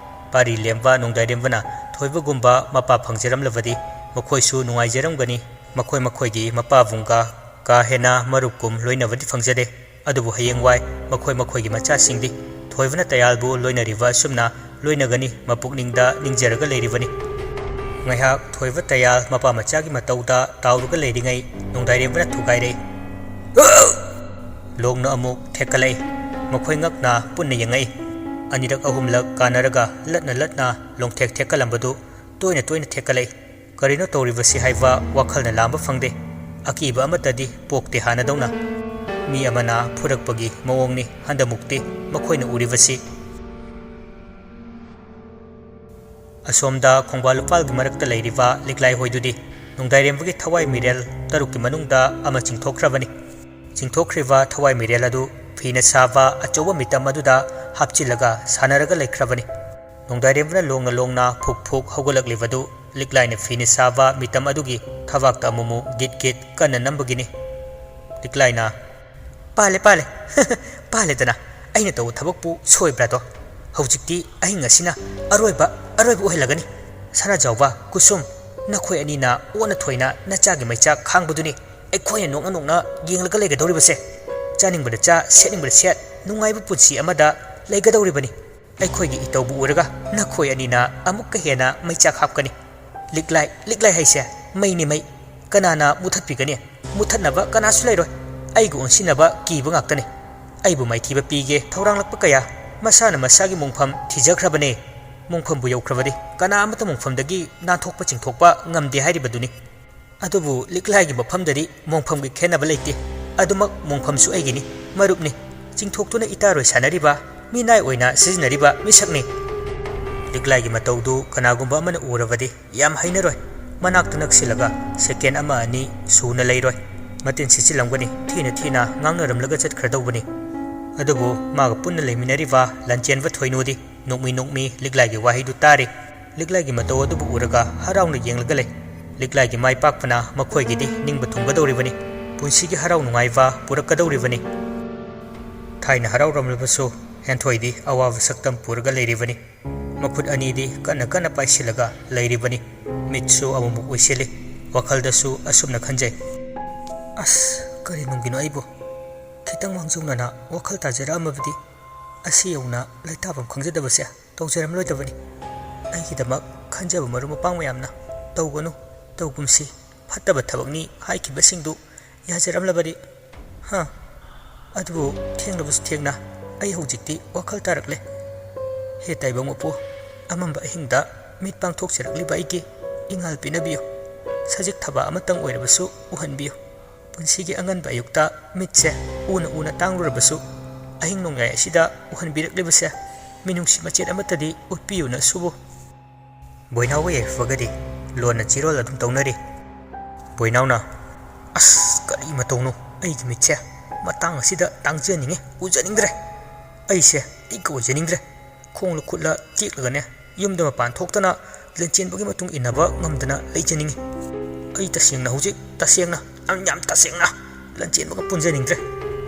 ꯄꯥꯔꯤ ꯂꯦꯝꯕ ꯅꯣꯡꯗꯥꯏꯔꯦꯝꯕꯅ ꯊꯣꯏꯕꯒꯨꯝꯕ ꯃꯄꯥ ꯐꯪꯖꯔꯝꯂꯕꯗꯤ ꯃꯈꯣꯏꯁꯨ ꯅꯨꯡꯉꯥꯏꯖꯔꯝꯒꯅꯤ꯫ ꯃꯈꯣꯏ ꯃꯈꯣꯏꯒꯤ ꯃꯄꯥꯕꯨꯡꯒ ꯀꯥ ꯍꯦꯟꯅ ꯃꯔꯨꯞꯀꯨꯝ ꯂꯣꯏꯅꯕꯗꯤ ꯐꯪꯖꯗꯦ꯫ ꯑꯗꯨꯕꯨ ꯍꯌꯦꯡꯋꯥꯏ ꯃꯈꯣꯏ ꯃꯈꯣꯏꯒꯤ ꯃꯆꯥꯁꯤꯡꯗꯤ ꯊꯣꯏꯕꯅ ꯇꯌꯥꯜꯕꯨ ꯂꯣꯏꯅꯔꯤꯕ ꯑꯁꯨꯝꯅ ꯂꯣꯏꯅꯒꯅꯤ ꯃꯄꯨꯛꯅꯤꯡꯗ ꯅꯤꯡꯖꯔꯒ ꯂꯩꯔꯤꯕꯅꯤ꯫ ꯉꯥꯏꯍꯥꯛ ꯊꯣꯏꯕ ꯇꯌꯥꯜ ꯃꯄꯥ ꯃꯆꯥꯒꯤ ꯃꯇꯧꯗ ꯇꯥꯎꯔꯒ ꯂꯩꯔꯤꯉꯩ ꯅꯣꯡꯗꯥꯏꯔꯦꯝꯕꯅ ꯊꯨꯒꯥꯏꯔꯛꯏ꯫ ꯂꯣꯡꯅ ꯑꯃꯨꯛ ꯊꯦꯛꯀꯠꯂꯛꯏ꯫ ꯃꯈꯣꯏ ꯉꯛꯅ ꯄꯨꯟꯅ ꯌꯦꯡꯉꯛꯏ꯫ ꯑꯅꯤꯔꯛ ꯑꯍꯨꯝꯂꯛ ꯀꯥꯟꯅꯔꯒ ꯂꯠꯅ ꯂꯠꯅ ꯂꯣꯡꯊꯦꯛ ꯊꯦꯛꯀꯠꯂꯝꯕꯗꯨ ꯇꯣꯏꯅ ꯇꯣꯏꯅ ꯊꯦꯛꯀꯠꯂꯛꯏ꯫ ꯀꯔꯤꯅꯣ ꯇꯧꯔꯤꯕꯁꯤ ꯍꯥꯏꯕ ꯋꯥꯈꯜꯅ ꯂꯥꯝꯕ ꯐꯪꯗꯦ꯫ ꯑꯀꯤꯕ ꯑꯃꯠꯇꯗꯤ ꯄꯣꯛꯇꯦ ꯍꯥꯟꯅꯗꯧꯅ꯫ ꯃꯤ ꯑꯃꯅ ꯐꯨꯔꯛꯄꯒꯤ ꯃꯑꯣꯡꯅꯤ ꯍꯟꯗꯃꯨꯛꯇꯤ ꯃꯈꯣꯏꯅ ꯎꯔꯤꯕꯁꯤ꯫ ꯑꯁꯣꯝꯗ ꯈꯣꯡꯕꯥꯜ ꯂꯨꯄꯥꯜꯒꯤ ꯃꯔꯛꯇ ꯂꯩꯔꯤꯕ ꯂꯤꯛꯂꯥꯏ ꯍꯣꯏꯗꯨꯗꯤ ꯅꯣꯡꯗꯥꯏꯔꯦꯝꯕꯒꯤ ꯊꯋꯥꯏ ꯃꯤꯔꯦꯜ ꯇꯔꯨꯛꯀꯤ ꯃꯅꯨꯡꯗ ꯑꯃ ꯆꯤꯡꯊꯣꯛꯈ꯭ꯔꯕꯅꯤ꯫ ꯆꯤꯡꯊꯣꯛꯈ꯭ꯔꯤꯕ ꯊꯋꯥꯏ ꯃꯤꯔꯦꯜ ꯑꯗꯨ ꯐꯤꯅ ꯁꯥꯕ ꯑꯆꯧꯕ ꯃꯤꯇꯝ ꯑꯗꯨꯗ ꯍꯥꯞꯆꯤꯜꯂꯒ ꯁꯥꯟꯅꯔꯒ ꯂꯩꯈ꯭ꯔꯕꯅꯤ꯫ ꯅꯣꯡꯗꯥꯏꯔꯦꯝꯕꯅ ꯂꯣꯡꯅ ꯂꯣꯡꯅ ꯐꯨꯛ ꯐꯨꯛ ꯍꯧꯒꯠꯂꯛꯂꯤꯕꯗꯨ ꯂꯤꯛꯂꯥꯏꯅ ꯐꯤꯅ ꯁꯥꯕ ꯃꯤꯇꯝ ꯑꯗꯨꯒꯤ ꯊꯕꯥꯛꯇ ꯑꯃꯨꯃꯨꯛ ꯒꯤꯠ ꯒꯤꯠ ꯀꯟꯅ ꯅꯝꯕꯒꯤꯅꯤ꯫ ꯂꯤꯛꯂꯥꯏꯅ, "ꯄꯥꯜꯂꯦ, ꯄꯥꯜꯂꯦ, ꯄꯥꯜꯂꯦꯗꯅ꯫ ꯑꯩꯅ ꯇꯧꯕ ꯊꯕꯛꯄꯨ ꯁꯣꯏꯕ꯭ꯔꯥꯗꯣ? ꯍꯧꯖꯤꯛꯇꯤ ꯑꯍꯤꯡ ꯑꯁꯤꯅ ꯑꯔꯣꯏꯕ, ꯑꯔꯣꯏꯕ ꯑꯣꯏꯍꯜꯂꯒꯅꯤ꯫ ꯁꯅꯥꯖꯥꯎꯕ, ꯀꯨꯁꯨꯝ, ꯅꯈꯣꯏ ꯑꯅꯤꯅ ꯑꯣꯟꯅ ꯊꯣꯏꯅ ꯅꯆꯥꯒꯤ ꯃꯩꯆꯥꯛ ꯈꯥꯡꯕꯗꯨꯅꯤ ꯑꯩꯈꯣꯏꯅ ꯅꯣꯛꯅ ꯅꯣꯛꯅ ꯌꯦꯡꯂꯒ ꯂꯩꯒꯗꯧꯔꯤꯕꯁꯦ꯫ ꯆꯥꯅꯤꯡꯕꯗ ꯆꯥ, ꯁꯦꯠꯅꯤꯡꯕꯗ ꯁꯦꯠ, ꯅꯨꯡꯉꯥꯏꯕ ꯄꯨꯟꯁꯤ ꯑꯃꯗ ꯂꯩꯒꯗꯧꯔꯤꯕꯅꯤ꯫ ꯑꯩꯈꯣꯏꯒꯤ ꯏꯇꯧꯕꯨ ꯎꯔꯒ ꯅꯈꯣꯏ ꯑꯅꯤꯅ ꯑꯃꯨꯛꯀ ꯍꯦꯟꯅ ꯃꯩꯆꯥꯛ ꯍꯥꯞꯀꯅꯤ꯫ ꯂꯤꯛꯂꯥꯏ, ꯂꯤꯛꯂꯥꯏ ꯍꯥꯏꯁꯦ ꯃꯩꯅꯤ ꯃꯩ꯫ ꯀꯅꯥꯅ ꯃꯨꯊꯠꯄꯤꯒꯅꯤ? ꯃꯨꯊꯠꯅꯕ ꯀꯅꯥꯁꯨ ꯂꯩꯔꯣꯏ꯫ ꯑꯩꯒ ꯑꯣꯟꯁꯤꯟꯅꯕ ꯀꯤꯕ ꯉꯥꯛꯇꯅꯤ꯫ ꯑꯩꯕꯨ ꯃꯥꯏꯊꯤꯕ ꯄꯤꯒꯦ ꯊꯧꯔꯥꯡꯂꯛꯄ ꯀꯌꯥ꯫ ꯃꯁꯥꯅ ꯃꯁꯥꯒꯤ ꯃꯣꯡꯐꯝ ꯊꯤꯖꯈ꯭ꯔꯕꯅꯦ꯫ ꯃꯣꯡꯐꯝꯕꯨ ꯌꯧꯈ꯭ꯔꯕꯗꯤ ꯀꯅꯥ ꯑꯃꯠꯇ ꯃꯣꯡꯐꯝꯗꯒꯤ ꯅꯥꯟꯊꯣꯛꯄ ꯆꯤꯡꯊꯣꯛꯄ ꯉꯝꯗꯦ ꯍꯥꯏꯔꯤꯕꯗꯨꯅꯤ꯫ ꯑꯗꯨꯕꯨ ꯂꯤꯛꯂꯥꯏꯒꯤ ꯃꯐꯝꯗꯗꯤ ꯃꯣꯡꯐꯝꯒꯤ ꯈꯦꯟꯅꯕ ꯂꯩꯇꯦ꯫ ꯑꯗꯨꯃꯛ ꯃꯣꯡꯐꯝꯁꯨ ꯑꯩꯒꯤꯅꯤ, ꯃꯔꯨꯞꯅꯤ꯫ ꯆꯤꯡꯊꯣꯛꯇꯨꯅ ꯏꯇꯥꯔꯣꯏ ꯁꯥꯟꯅꯔꯤꯕ, ꯃꯤꯅꯥꯏ ꯑꯣꯏꯅ ꯁꯤꯖꯤꯟꯅꯔꯤꯕ ꯃꯤꯁꯛꯅꯤ꯫ ꯂꯤꯛꯂꯥꯏꯒꯤ ꯃꯇꯧꯗꯨ ꯀꯅꯥꯒꯨꯝꯕ ꯑꯃꯅ ꯎꯔꯕꯗꯤ ꯌꯥꯝ ꯍꯩꯅꯔꯣꯏ꯫ ꯃꯅꯥꯛꯇ ꯅꯛꯁꯤꯜꯂꯒ ꯁꯦꯀꯦꯟ ꯑꯃ ꯑꯅꯤ ꯁꯨꯅ ꯂꯩꯔꯣꯏ꯫ ꯃꯇꯤꯟ ꯁꯤꯠꯆꯤꯜꯂꯝꯒꯅꯤ, ꯊꯤꯅ ꯊꯤꯅ ꯉꯥꯡꯅꯔꯝꯂꯒ ꯆꯠꯈ꯭ꯔꯗꯧꯕꯅꯤ꯫ ꯑꯗꯨꯕꯨ ꯃꯥꯒ ꯄꯨꯟꯅ ꯂꯩꯃꯤꯟꯅꯔꯤꯕ ꯂꯥꯟꯆꯦꯟꯕ ꯊꯣꯏꯅꯨꯗꯤ ꯅꯣꯛꯃꯤ ꯅꯣꯛꯃꯤ ꯂꯤꯛꯂꯥꯏꯒꯤ ꯋꯥꯍꯩꯗꯨ ꯇꯥꯔꯤ꯫ ꯂꯤꯛꯂꯥꯏꯒꯤ ꯃꯇꯧ ꯑꯗꯨꯕꯨ ꯎꯔꯒ ꯍꯔꯥꯎꯅ ꯌꯦꯡꯂꯒ ꯂꯩ꯫ ꯂꯤꯛꯂꯥꯏꯒꯤ ꯃꯥꯏ ꯄꯥꯛꯄꯅ ꯃꯈꯣꯏꯒꯤꯗꯤ ꯅꯤꯡꯕ ꯊꯨꯡꯒꯗꯧꯔꯤꯕꯅꯤ꯫ ꯄꯨꯟꯁꯤꯒꯤ ꯍꯔꯥꯎ ꯅꯨꯡꯉꯥꯏꯕ ꯄꯨꯔꯛꯀꯗꯧꯔꯤꯕꯅꯤ꯫ ꯊꯥꯏꯅ ꯍꯔꯥꯎꯔꯝꯂꯕꯁꯨ ꯍꯦꯟꯊꯣꯏꯗꯤ ꯑꯋꯥꯕ ꯁꯛꯇꯝ ꯄꯨꯔꯒ ꯂꯩꯔꯤꯕꯅꯤ꯫ ꯃꯈꯨꯠ ꯑꯅꯤꯗꯤ ꯀꯟꯅ ꯀꯟꯅ ꯄꯥꯏꯁꯤꯜꯂꯒ ꯂꯩꯔꯤꯕꯅꯤ꯫ ꯃꯤꯠꯁꯨ ꯑꯃꯨꯛꯃꯨꯛ ꯎꯏꯁꯤꯜꯂꯤ꯫ ꯋꯥꯈꯜꯗꯁꯨ ꯑꯁꯨꯝꯅ ꯈꯟꯖꯩ, "ꯑꯁ, ꯀꯔꯤ ꯅꯨꯡꯒꯤꯅꯣ ꯑꯩꯕꯨ? ꯈꯤꯇꯪ ꯃꯥꯡꯖꯧꯅꯅ ꯋꯥꯈꯜ ꯇꯥꯖꯔꯛꯑꯝꯃꯕꯗꯤ ꯑꯁꯤ ꯌꯧꯅ ꯂꯩꯇꯥꯐꯝ ꯈꯪꯖꯗꯕꯁꯦ ꯇꯧꯖꯔꯝꯂꯣꯏꯗꯕꯅꯤ꯫ ꯑꯩꯒꯤꯗꯃꯛ ꯈꯟꯖꯕ ꯃꯔꯨꯞ ꯃꯄꯥꯡ ꯃꯌꯥꯝꯅ ꯇꯧꯒꯅꯨ, ꯇꯧꯒꯨꯝꯁꯤ, ꯐꯠꯇꯕ ꯊꯕꯛꯅꯤ ꯍꯥꯏꯈꯤꯕꯁꯤꯡꯗꯨ ꯌꯥꯖꯔꯝꯂꯕꯗꯤ꯫ ꯍꯥ? ꯑꯗꯨꯕꯨ ꯊꯦꯡꯂꯕꯁꯨ ꯊꯦꯡꯅ ꯑꯩ ꯍꯧꯖꯤꯛꯇꯤ ꯋꯥꯈꯜ ꯇꯥꯔꯛꯂꯦ꯫ ꯍꯦ ꯇꯥꯏꯕꯪ ꯃꯄꯨ, ꯑꯃꯝꯕ ꯑꯍꯤꯡꯗ ꯃꯤꯠ ꯄꯥꯡꯊꯣꯛꯆꯔꯛꯂꯤꯕ ꯑꯩꯒꯤ ꯏꯉꯥꯜ ꯄꯤꯅꯕꯤꯌꯨ꯫ ꯁꯖꯤꯛ ꯊꯕꯥ ꯑꯃꯇꯪ ꯑꯣꯏꯔꯕꯁꯨ ꯎꯍꯟꯕꯤꯌꯨ꯫ ꯄꯨꯟꯁꯤꯒꯤ ꯑꯉꯟꯕ ꯑꯌꯨꯛꯇ ꯃꯤꯠꯁꯦ ꯎꯅ ꯎꯅ ꯇꯥꯡꯂꯨꯔꯕꯁꯨ, ꯑꯍꯤꯡ ꯅꯣꯡꯌꯥꯏ ꯑꯁꯤꯗ ꯎꯍꯟꯕꯤꯔꯛꯂꯤꯕꯁꯦ ꯃꯤꯅꯨꯡꯁꯤ ꯃꯆꯦꯠ ꯑꯃꯠꯇꯗꯤ ꯎꯠꯄꯤꯌꯨꯅ ꯁꯨꯕꯨ꯫" ꯕꯣꯏꯅꯥꯎꯒ ꯌꯥꯏꯐꯕꯒꯗꯤ ꯂꯣꯟꯅ ꯆꯤꯔꯣꯜ ꯑꯗꯨꯝ ꯇꯧꯅꯔꯤ꯫ ꯕꯣꯏꯅꯥꯎꯅ, "ꯑꯁ, ꯀꯔꯤ ꯃꯇꯧꯅꯣ? ꯑꯩꯒꯤ ꯃꯤꯠꯁꯦ ꯃꯇꯥꯡ ꯑꯁꯤꯗ ꯇꯥꯡꯖꯅꯤꯡꯉꯦ, ꯎꯖꯅꯤꯡꯗ꯭ꯔꯦ꯫ ꯑꯩꯁꯦ ꯑꯩꯒ ꯑꯣꯏꯖꯅꯤꯡꯗ꯭ꯔꯦ꯫ ꯈꯣꯡꯂ ꯈꯨꯠꯂ ꯇꯦꯛꯂꯒꯅꯦ, ꯌꯨꯝꯗ ꯃꯄꯥꯟ ꯊꯣꯛꯇꯅ ꯂꯟꯆꯦꯟꯕꯒꯤ ꯃꯇꯨꯡ ꯏꯟꯅꯕ ꯉꯝꯗꯅ ꯂꯩꯖꯅꯤꯡꯉꯤ꯫ ꯑꯩ ꯇꯁꯦꯡꯅ ꯍꯧꯖꯤꯛ ꯇꯁꯦꯡꯅ, ꯌꯥꯝ, ꯌꯥꯝ ꯇꯁꯦꯡꯅ ꯂꯟꯆꯦꯟꯕꯒ ꯄꯨꯟꯖꯅꯤꯡꯗ꯭ꯔꯦ꯫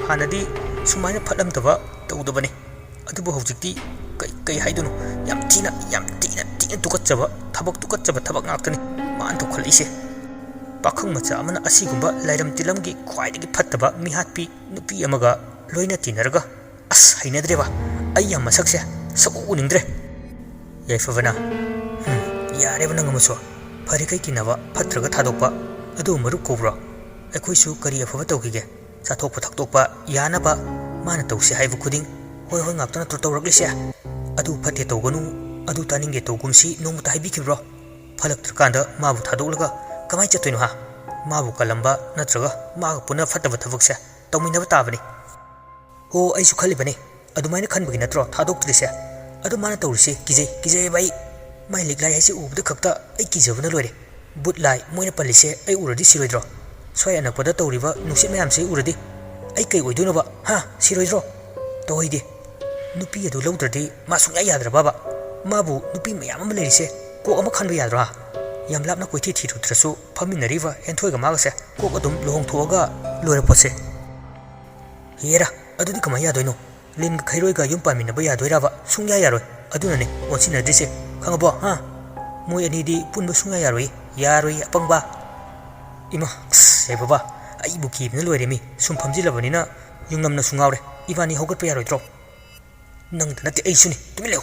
ꯍꯥꯟꯅꯗꯤ ꯁꯨꯃꯥꯏꯅ ꯐꯠꯂꯝꯗꯕ ꯇꯧꯗꯕꯅꯤ꯫ ꯑꯗꯨꯕꯨ ꯍꯧꯖꯤꯛꯇꯤ ꯀꯩ, ꯀꯩ ꯍꯥꯏꯗꯣꯏꯅꯣ? ꯌꯥꯝ ꯊꯤꯅ, ꯌꯥꯝ ꯊꯤꯅ, ꯊꯤꯅ ꯇꯨꯀꯠꯆꯕ ꯊꯕꯛ, ꯇꯨꯀꯠꯆꯕ ꯊꯕꯛ ꯉꯥꯛꯇꯅꯤ ꯃꯥꯅ ꯇꯧꯈꯠꯂꯛꯏꯁꯦ꯫ ꯄꯥꯈꯪ ꯃꯆꯥ ꯑꯃꯅ ꯑꯁꯤꯒꯨꯝꯕ ꯂꯥꯏꯔꯝ ꯇꯤꯂꯝꯒꯤ ꯈ꯭ꯋꯥꯏꯗꯒꯤ ꯐꯠꯇꯕ ꯃꯤꯍꯥꯠꯄꯤ ꯅꯨꯄꯤ ꯑꯃꯒ ꯂꯣꯏꯅ ꯇꯤꯟꯅꯔꯒ꯫ ꯑꯁ, ꯍꯩꯅꯗ꯭ꯔꯦꯕ꯫ ꯑꯩ ꯌꯥꯝ ꯃꯁꯛꯁꯦ ꯁꯛꯎ ꯎꯅꯤꯡꯗ꯭ꯔꯦ꯫" ꯌꯥꯏꯐꯕꯅ, "ꯍꯝ, ꯌꯥꯔꯦꯕ ꯅꯪ ꯑꯃꯁꯨ꯫ ꯐꯔꯦ ꯀꯩ ꯇꯤꯟꯅꯕ, ꯐꯠꯇ꯭ꯔꯒ ꯊꯥꯗꯣꯛꯄ꯫ ꯑꯗꯨ ꯃꯔꯨꯞ ꯀꯧꯕ꯭ꯔꯣ? ꯑꯩꯈꯣꯏꯁꯨ ꯀꯔꯤ ꯑꯐꯕ ꯇꯧꯈꯤꯒꯦ? ꯆꯥꯊꯣꯛꯄ ꯊꯛꯇꯣꯛꯄ ꯌꯥꯅꯕ ꯃꯥꯅ ꯇꯧꯁꯦ ꯍꯥꯏꯕ ꯈꯨꯗꯤꯡ ꯍꯣꯏ ꯍꯣꯏ ꯉꯥꯛꯇ ꯅꯠꯇ꯭ꯔꯣ ꯇꯧꯔꯛꯂꯤꯁꯦ? ꯑꯗꯨ ꯐꯠꯇꯦ ꯇꯧꯒꯅꯨ, ꯑꯗꯨ ꯇꯥꯅꯤꯡꯗꯦ ꯇꯧꯒꯨꯝꯁꯤ ꯅꯣꯡꯃꯇ ꯍꯥꯏꯕꯤꯈꯤꯕ꯭ꯔꯣ? ꯐꯠꯂꯛꯇ꯭ꯔꯀꯥꯟꯗ ꯃꯥꯕꯨ ꯊꯥꯗꯣꯛꯂꯒ ꯀꯃꯥꯏꯅ ꯆꯠꯇꯣꯏꯅꯣ ꯍꯥ? ꯃꯥꯕꯨ ꯀꯜꯂꯝꯕ ꯅꯠꯇ꯭ꯔꯒ ꯃꯥꯒ ꯄꯨꯟꯅ ꯐꯠꯇꯕ ꯊꯕꯛꯁꯦ ꯇꯧꯃꯤꯟꯅꯕ ꯇꯥꯕꯅꯤ꯫" "ꯍꯣ, ꯑꯩꯁꯨ ꯈꯜꯂꯤꯕꯅꯤ꯫ ꯑꯗꯨꯃꯥꯏꯅ ꯈꯟꯕꯒꯤ ꯅꯠꯇ꯭ꯔꯣ ꯊꯥꯗꯣꯛꯇ꯭ꯔꯤꯁꯦ? ꯑꯗꯨ ꯃꯥꯅ ꯇꯧꯔꯤꯁꯦ ꯀꯤꯖꯩ, ꯀꯤꯖꯩꯌꯦꯕ ꯑꯩ꯫ ꯃꯥꯏ ꯂꯤꯛꯂꯥꯏ ꯍꯥꯏꯁꯦ ꯎꯕꯗ ꯈꯛꯇ ꯑꯩ ꯀꯤꯖꯕꯅ ꯂꯣꯏꯔꯦ꯫ ꯕꯨꯠ ꯂꯥꯏ ꯃꯣꯏꯅ ꯄꯜꯂꯤꯁꯦ ꯑꯩ ꯎꯔꯗꯤ ꯁꯤꯔꯣꯏꯗ꯭ꯔꯣ? ꯁ꯭ꯋꯥꯏ ꯑꯅꯛꯄꯗ ꯇꯧꯔꯤꯕ ꯅꯨꯡꯁꯤꯠ ꯃꯌꯥꯝꯁꯦ ꯑꯩ ꯎꯔꯗꯤ ꯑꯩ ꯀꯩ ꯑꯣꯏꯗꯣꯏꯅꯣꯕ? ꯍꯥ? ꯁꯤꯔꯣꯏꯗ꯭ꯔꯣ? ꯇꯧꯍꯩꯗꯦ꯫ ꯅꯨꯄꯤ ꯑꯗꯨ ꯂꯧꯗ꯭ꯔꯗꯤ ꯃꯥ ꯁꯨꯡꯌꯥ ꯌꯥꯗ꯭ꯔꯕꯕ? ꯃꯥꯕꯨ ꯅꯨꯄꯤ ꯃꯌꯥꯝ ꯑꯃ ꯂꯩꯔꯤꯁꯦ ꯀꯣꯛ ꯑꯃ ꯈꯟꯕ ꯌꯥꯗ꯭ꯔꯣ? ꯍꯥ?" ꯌꯥꯝ ꯂꯥꯞꯅ ꯀꯣꯏꯊꯤ ꯊꯤꯔꯨꯗ꯭ꯔꯁꯨ ꯐꯝꯃꯤꯟꯅꯔꯤꯕ ꯍꯦꯟꯊꯣꯏꯒ ꯃꯥꯒꯁꯦ ꯀꯣꯛ ꯑꯗꯨꯝ ꯂꯨꯍꯣꯡꯊꯣꯛꯑꯒ ꯂꯣꯏꯔꯦ ꯄꯣꯠꯁꯦ꯫ ꯍꯦꯔꯥ, ꯑꯗꯨꯗꯤ ꯀꯃꯥꯏꯅ ꯌꯥꯗꯣꯏꯅꯣ? ꯂꯤꯟꯒ ꯈꯩꯔꯣꯏꯒ ꯌꯨꯝ ꯄꯥꯟꯃꯤꯟꯅꯕ ꯌꯥꯗꯣꯏꯔꯕ? ꯁꯨꯡꯌꯥ ꯌꯥꯔꯣꯏ꯫ ꯑꯗꯨꯅꯅꯦ ꯑꯣꯟꯁꯤꯟꯅꯗ꯭ꯔꯤꯁꯦ, ꯈꯪꯉꯕꯣ? ꯍꯥ? ꯃꯣꯏ ꯑꯅꯤꯗꯤ ꯄꯨꯟꯕ ꯁꯨꯡꯌꯥ ꯌꯥꯔꯣꯏ꯫ ꯌꯥꯔꯣꯏ, ꯑꯄꯪꯕ꯫ ꯏꯃꯥ, ꯑꯁ, ꯌꯥꯏ ꯕꯕꯥ, ꯑꯩꯕꯨ ꯀꯤꯕꯅ ꯂꯣꯏꯔꯦ ꯃꯤ꯫ ꯁꯨꯝ ꯐꯝꯖꯤꯜꯂꯕꯅꯤꯅ ꯌꯨꯝꯂꯝꯅꯁꯨ ꯉꯥꯎꯔꯦ꯫ ꯏꯕꯥꯅꯤ ꯍꯧꯒꯠꯄ ꯌꯥꯔꯣꯏꯗ꯭ꯔꯣ? ꯅꯪꯗ ꯅꯠꯇꯦ, ꯑꯩꯁꯨꯅꯤ꯫ ꯇꯨꯃꯤꯟ ꯂꯩꯌꯨ꯫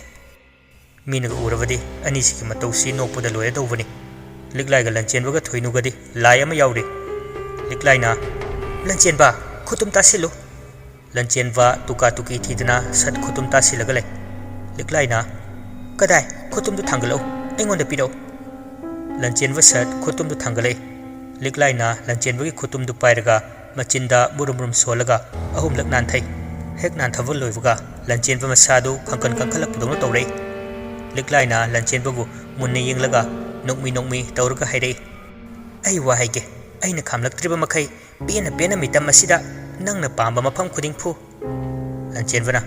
ꯃꯤꯅꯒ ꯎꯔꯕꯗꯤ ꯑꯅꯤꯁꯤꯒꯤ ꯃꯇꯧꯁꯤ ꯅꯣꯛꯄꯗ ꯂꯣꯏꯔꯗꯧꯕꯅꯤ꯫ ꯂꯤꯛꯂꯥꯏꯒ ꯂꯟꯆꯦꯟꯕꯒ ꯊꯣꯏꯅꯨꯒꯗꯤ ꯂꯥꯏ ꯑꯃ ꯌꯥꯎꯔꯤ꯫ ꯂꯤꯛꯂꯥꯏꯅ, "ꯂꯟꯆꯦꯟꯕ, ꯈꯨꯠꯇꯨꯝ ꯇꯥꯁꯤꯜꯂꯨ"꯫ ꯂꯟꯆꯦꯟꯕ ꯇꯨꯀꯥ ꯇꯨꯀꯤ ꯊꯤꯗꯅ ꯁꯠ ꯈꯨꯠꯇꯨꯝ ꯇꯥꯁꯤꯜꯂꯒ ꯂꯩ꯫ ꯂꯤꯛꯂꯥꯏꯅ, "ꯀꯗꯥꯏ? ꯈꯨꯠꯇꯨꯝꯗꯨ ꯊꯥꯡꯒꯠꯂꯛꯎ, ꯑꯩꯉꯣꯟꯗ ꯄꯤꯔꯛꯎ"꯫ ꯂꯟꯆꯦꯟꯕ ꯁꯠ ꯈꯨꯠꯇꯨꯝꯗꯨ ꯊꯥꯡꯒꯠꯂꯛꯏ꯫ ꯂꯤꯛꯂꯥꯏꯅ ꯂꯟꯆꯦꯟꯕꯒꯤ ꯈꯨꯠꯇꯨꯝꯗꯨ ꯄꯥꯏꯔꯒ ꯃꯆꯤꯟꯗ ꯃꯨꯔꯨꯝ ꯃꯨꯔꯨꯝ ꯁꯣꯜꯂꯒ ꯑꯍꯨꯝꯂꯛ ꯅꯥꯟꯊꯩ꯫ ꯍꯦꯛ ꯅꯥꯟꯊꯕ ꯂꯣꯏꯕꯒ ꯂꯟꯆꯦꯟꯕ ꯃꯁꯥꯗꯨ ꯈꯪꯀꯟ ꯀꯟꯈꯠꯂꯛꯄꯗꯧꯅ ꯇꯧꯔꯛꯏ꯫ ꯂꯤꯛꯂꯥꯏꯅ ꯂꯟꯆꯦꯟꯕꯕꯨ ꯃꯨꯟꯅ ꯌꯦꯡꯂꯒ ꯅꯣꯛꯃꯤ ꯅꯣꯛꯃꯤ ꯇꯧꯔꯒ ꯍꯥꯏꯔꯛꯏ, "ꯑꯩ ꯋꯥ ꯍꯥꯏꯒꯦ, ꯑꯩꯅ ꯈꯥꯝꯂꯛꯇ꯭ꯔꯤꯕ ꯃꯈꯩ ꯄꯦꯟꯅ ꯄꯦꯟꯅ ꯃꯤꯇꯝ ꯑꯁꯤꯗ ꯅꯪꯅ ꯄꯥꯝꯕ ꯃꯐꯝ ꯈꯨꯗꯤꯡ ꯐꯨ"꯫ ꯂꯟꯆꯦꯟꯕꯅ,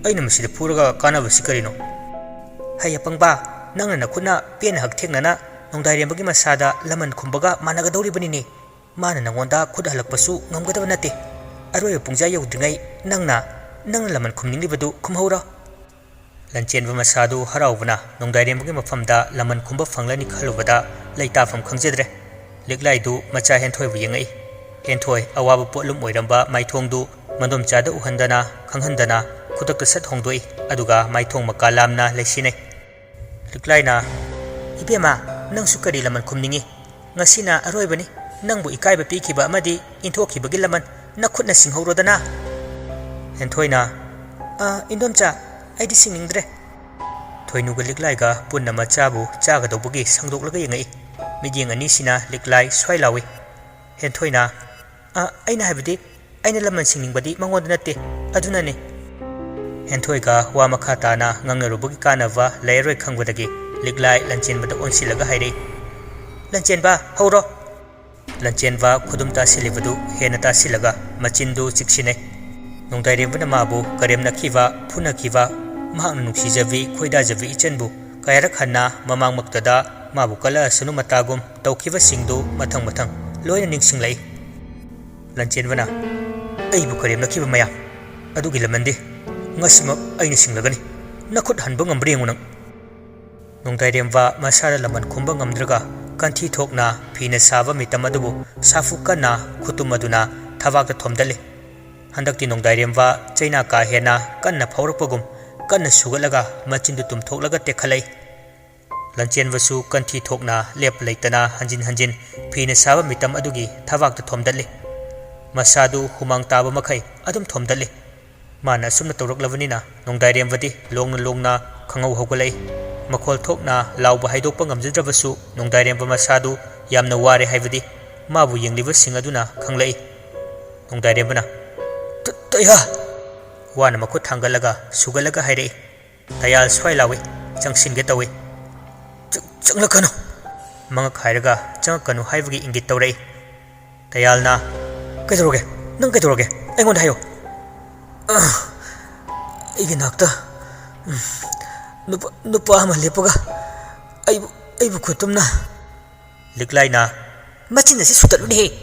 "ꯑꯩꯅ ꯃꯁꯤꯗ ꯐꯨꯔꯒ ꯀꯥꯟꯅꯕꯁꯤ ꯀꯔꯤꯅꯣ?" "ꯍꯩ ꯑꯄꯪꯕ, ꯅꯪꯅ ꯅꯈꯨꯠꯅ ꯄꯦꯟꯅ ꯍꯛꯊꯦꯡꯅꯅ ꯅꯣꯡꯗꯥꯏꯔꯦꯝꯕꯒꯤ ꯃꯁꯥꯗ ꯂꯃꯟ ꯈꯨꯝꯕꯒ ꯃꯥꯟꯅꯒꯗꯧꯔꯤꯕꯅꯤꯅꯦ꯫ ꯃꯥꯅ ꯅꯉꯣꯟꯗ ꯈꯨꯠ ꯍꯜꯂꯛꯄꯁꯨ ꯉꯝꯒꯗꯕ ꯅꯠꯇꯦ꯫ ꯑꯔꯣꯏꯕ ꯄꯨꯡꯖꯥ ꯌꯧꯗ꯭ꯔꯤꯉꯩ ꯅꯪꯅ, ꯅꯪꯅ ꯂꯃꯟ ꯈꯨꯝꯅꯤꯡꯂꯤꯕꯗꯨ ꯈꯨꯝꯍꯧꯔꯣ"꯫ ꯂꯟꯆꯦꯟꯕ ꯃꯁꯥꯗꯨ ꯍꯔꯥꯎꯕꯅ ꯅꯣꯡꯗꯥꯏꯔꯦꯝꯕꯒꯤ ꯃꯐꯝꯗ ꯂꯃꯟ ꯈꯨꯝꯕ ꯐꯪꯂꯅꯤ ꯈꯜꯂꯨꯕꯗ ꯂꯩꯇꯥꯐꯝ ꯈꯪꯖꯗ꯭ꯔꯦ꯫ ꯂꯤꯛꯂꯥꯏꯗꯨ ꯃꯆꯥ ꯍꯦꯟꯊꯣꯏꯕꯨ ꯌꯦꯡꯉꯛꯏ꯫ ꯍꯦꯟꯊꯣꯏ ꯑꯋꯥꯕ ꯄꯣꯠꯂꯨꯝ ꯑꯣꯏꯔꯝꯕ ꯃꯥꯏꯊꯣꯡꯗꯨ ꯃꯗꯣꯝꯆꯥꯗ ꯎꯍꯟꯗꯅ ꯈꯪꯍꯟꯗꯅ ꯈꯨꯗꯛꯇ ꯁꯠ ꯍꯣꯡꯗꯣꯛꯏ, ꯑꯗꯨꯒ ꯃꯥꯏꯊꯣꯡ ꯃꯀꯥ ꯂꯥꯝꯅ ꯂꯩꯁꯤꯟꯅꯩ꯫ ꯂꯤꯛꯂꯥꯏꯅ, "ꯏꯕꯦꯝꯃ, ꯅꯪꯁꯨ ꯀꯔꯤ ꯂꯃꯟ ꯈꯨꯝꯅꯤꯡꯉꯤ? ꯉꯁꯤꯅ ꯑꯔꯣꯏꯕꯅꯤ꯫ ꯅꯪꯕꯨ ꯏꯀꯥꯏꯕ ꯄꯤꯈꯤꯕ ꯑꯃꯗꯤ ꯏꯟꯊꯣꯛꯈꯤꯕꯒꯤ ꯂꯃꯟ ꯅꯈꯨꯠꯅ ꯁꯤꯡꯍꯧꯔꯣꯗꯅ"꯫ ꯍꯦꯟꯊꯣꯏꯅ, "ꯑ, ꯏꯟꯗꯣꯝꯆꯥ, ꯑꯩꯗꯤ ꯁꯤꯡꯅꯤꯡꯗ꯭ꯔꯦ"꯫ ꯊꯣꯏꯅꯨꯒ ꯂꯤꯛꯂꯥꯏꯒ ꯄꯨꯟꯅ ꯃꯆꯥꯕꯨ ꯆꯥꯒꯗꯧꯕꯒꯤ ꯁꯪꯗꯣꯛꯂꯒ ꯌꯦꯡꯉꯛꯏ꯫ ꯃꯤꯠꯌꯦꯡ ꯑꯅꯤꯁꯤꯅ ꯂꯤꯛꯂꯥꯏ ꯁ꯭ꯋꯥꯏ ꯂꯥꯎꯏ꯫ ꯍꯦꯟꯊꯣꯏꯅ, "ꯑ, ꯑꯩꯅ ꯍꯥꯏꯕꯗꯤ, ꯑꯩꯅ ꯂꯃꯟ ꯁꯤꯡꯅꯤꯡꯕꯗꯤ ꯃꯉꯣꯟꯗ ꯅꯠꯇꯦ, ꯑꯗꯨꯅꯅꯦ"꯫ ꯍꯦꯟꯊꯣꯏꯒ ꯋꯥ ꯃꯈꯥ ꯇꯥꯅ ꯉꯥꯡꯅꯔꯨꯕꯒꯤ ꯀꯥꯟꯅꯕ ꯂꯩꯔꯔꯣꯏ ꯈꯪꯕꯗꯒꯤ ꯂꯤꯛꯂꯥꯏ ꯂꯟꯆꯦꯟꯕꯗ ꯑꯣꯟꯁꯤꯜꯂꯒ ꯍꯥꯏꯔꯛꯏ, "ꯂꯟꯆꯦꯟꯕ, ꯍꯧꯔꯣ!" ꯂꯟꯆꯦꯟꯕ ꯈꯨꯗꯨꯝ ꯇꯥꯁꯤꯜꯂꯤꯕꯗꯨ ꯍꯦꯟꯅ ꯇꯥꯁꯤꯜꯂꯒ ꯃꯆꯤꯟꯗꯨ ꯆꯤꯛꯁꯤꯟꯅꯩ꯫ ꯅꯣꯡꯗꯥꯏꯔꯦꯝꯕꯅ ꯃꯥꯕꯨ ꯀꯔꯦꯝꯅꯈꯤꯕ, ꯐꯨꯅꯈꯤꯕ, ꯃꯍꯥꯛꯅ ꯅꯨꯡꯁꯤꯖꯕꯤ, ꯈꯣꯏꯗꯥꯖꯕꯤ ꯏꯆꯟꯕꯨ ꯀꯌꯥꯔꯛ ꯍꯟꯅ ꯃꯃꯥꯡꯃꯛꯇꯗ ꯃꯥꯕꯨ ꯀꯜꯂꯛꯑꯁꯅꯨ ꯃꯇꯥꯒꯨꯝ ꯇꯧꯈꯤꯕꯁꯤꯡꯗꯨ ꯃꯊꯪ ꯃꯊꯪ ꯂꯣꯏꯅ ꯅꯤꯡꯁꯤꯡꯂꯛꯏ꯫ ꯂꯟꯆꯦꯟꯕꯅ, "ꯑꯩꯕꯨ ꯀꯔꯦꯝꯅꯈꯤꯕ ꯃꯌꯥꯝ ꯑꯗꯨꯒꯤ ꯂꯃꯟꯗꯤ ꯉꯁꯤꯃꯛ ꯑꯩꯅ ꯁꯤꯡꯂꯒꯅꯤ꯫ ꯅꯈꯨꯠ ꯍꯟꯕ ꯉꯝꯕ꯭ꯔꯥ ꯌꯦꯡꯉꯨ ꯅꯪ꯫" ꯅꯣꯡꯗꯥꯏꯔꯦꯝꯕ ꯃꯁꯥꯗ ꯂꯃꯟ ꯈꯨꯝꯕ ꯉꯝꯗ꯭ꯔꯒ ꯀꯟꯊꯤ ꯊꯣꯛꯅ ꯐꯤꯅ ꯁꯥꯕ ꯃꯤꯇꯝ ꯑꯗꯨꯕꯨ ꯁꯥꯐꯨ ꯀꯟꯅ ꯈꯨꯇꯨꯝ ꯑꯗꯨꯅ ꯊꯕꯥꯛꯇ ꯊꯣꯝꯗꯠꯂꯤ꯫ ꯍꯟꯗꯛꯇꯤ ꯅꯣꯡꯗꯥꯏꯔꯦꯝꯕ ꯆꯩꯅꯥ ꯀꯥ ꯍꯦꯟꯅ ꯀꯟꯅ ꯐꯥꯎꯔꯛꯄꯒꯨꯝ ꯀꯟꯅ ꯁꯨꯒꯠꯂꯒ ꯃꯆꯤꯟꯗꯨ ꯇꯨꯝꯊꯣꯛꯂꯒ ꯇꯦꯛꯈꯠꯂꯛꯏ꯫ ꯂꯟꯆꯦꯟꯕꯁꯨ ꯀꯟꯊꯤ ꯊꯣꯛꯅ ꯂꯦꯞꯄ ꯂꯩꯇꯅ ꯍꯟꯖꯤꯟ ꯍꯟꯖꯤꯟ ꯐꯤꯅ ꯁꯥꯕ ꯃꯤꯇꯝ ꯑꯗꯨꯒꯤ ꯊꯕꯥꯛꯇ ꯊꯣꯝꯗꯠꯂꯤ꯫ ꯃꯁꯥꯗꯨ ꯍꯨꯃꯥꯡ ꯇꯥꯕ ꯃꯈꯩ ꯑꯗꯨꯝ ꯊꯣꯝꯗꯠꯂꯤ꯫ ꯃꯥꯅ ꯑꯁꯨꯝꯅ ꯇꯧꯔꯛꯂꯕꯅꯤꯅ ꯅꯣꯡꯗꯥꯏꯔꯦꯝꯕꯗꯤ ꯂꯣꯡꯅ ꯂꯣꯡꯅ ꯈꯪꯍꯧ ꯍꯧꯒꯠꯂꯛꯏ꯫ ꯃꯈꯣꯜ ꯊꯣꯛꯅ ꯂꯥꯎꯕ ꯍꯥꯏꯗꯣꯛꯄ ꯉꯝꯖꯗ꯭ꯔꯕꯁꯨ ꯅꯣꯡꯗꯥꯏꯔꯦꯝꯕ ꯃꯁꯥꯗꯨ ꯌꯥꯝꯅ ꯋꯥꯔꯦ ꯍꯥꯏꯕꯗꯤ ꯃꯥꯕꯨ ꯌꯦꯡꯂꯤꯕꯁꯤꯡ ꯑꯗꯨꯅ ꯈꯪꯂꯛꯏ꯫ ꯅꯣꯡꯗꯥꯏꯔꯦꯝꯕꯅ, "ꯇ-, ꯇꯌꯥ!" ꯋꯥꯅ ꯃꯈꯨꯠ ꯊꯥꯡꯒꯠꯂꯒ ꯁꯨꯒꯠꯂꯒ ꯍꯥꯏꯔꯛꯏ꯫ ꯇꯌꯥꯜ ꯁ꯭ꯋꯥꯏ ꯂꯥꯎꯏ, ꯆꯪꯁꯤꯟꯒꯦ ꯇꯧꯏ꯫ "ꯆ-, ꯆꯪꯂꯛꯀꯅꯨ!" ꯃꯉꯛ ꯍꯥꯏꯔꯒ ꯆꯪꯉꯛꯀꯅꯨ ꯍꯥꯏꯕꯒꯤ ꯏꯪꯒꯤꯠ ꯇꯧꯔꯛꯏ꯫ ꯇꯌꯥꯜꯅ, "ꯀꯩꯗꯧꯔꯒꯦ? ꯅꯪ ꯀꯩꯗꯧꯔꯒꯦ? ꯑꯩꯉꯣꯟꯗ ꯍꯥꯏꯌꯣ꯫" "ꯑ, ꯑꯩꯒꯤ ꯅꯥꯛꯇ, ꯎꯝ, ꯅꯨꯄꯥ, ꯅꯨꯄꯥ ꯑꯃ ꯂꯦꯞꯄꯒ ꯑꯩꯕꯨ, ꯑꯩꯕꯨ ꯈꯨꯠꯇꯨꯝꯅ꯫" ꯂꯤꯛꯂꯥꯏꯅ, "ꯃꯆꯤꯟ ꯑꯁꯤ ꯁꯨꯇꯠꯂꯨꯅꯦꯍꯦ!"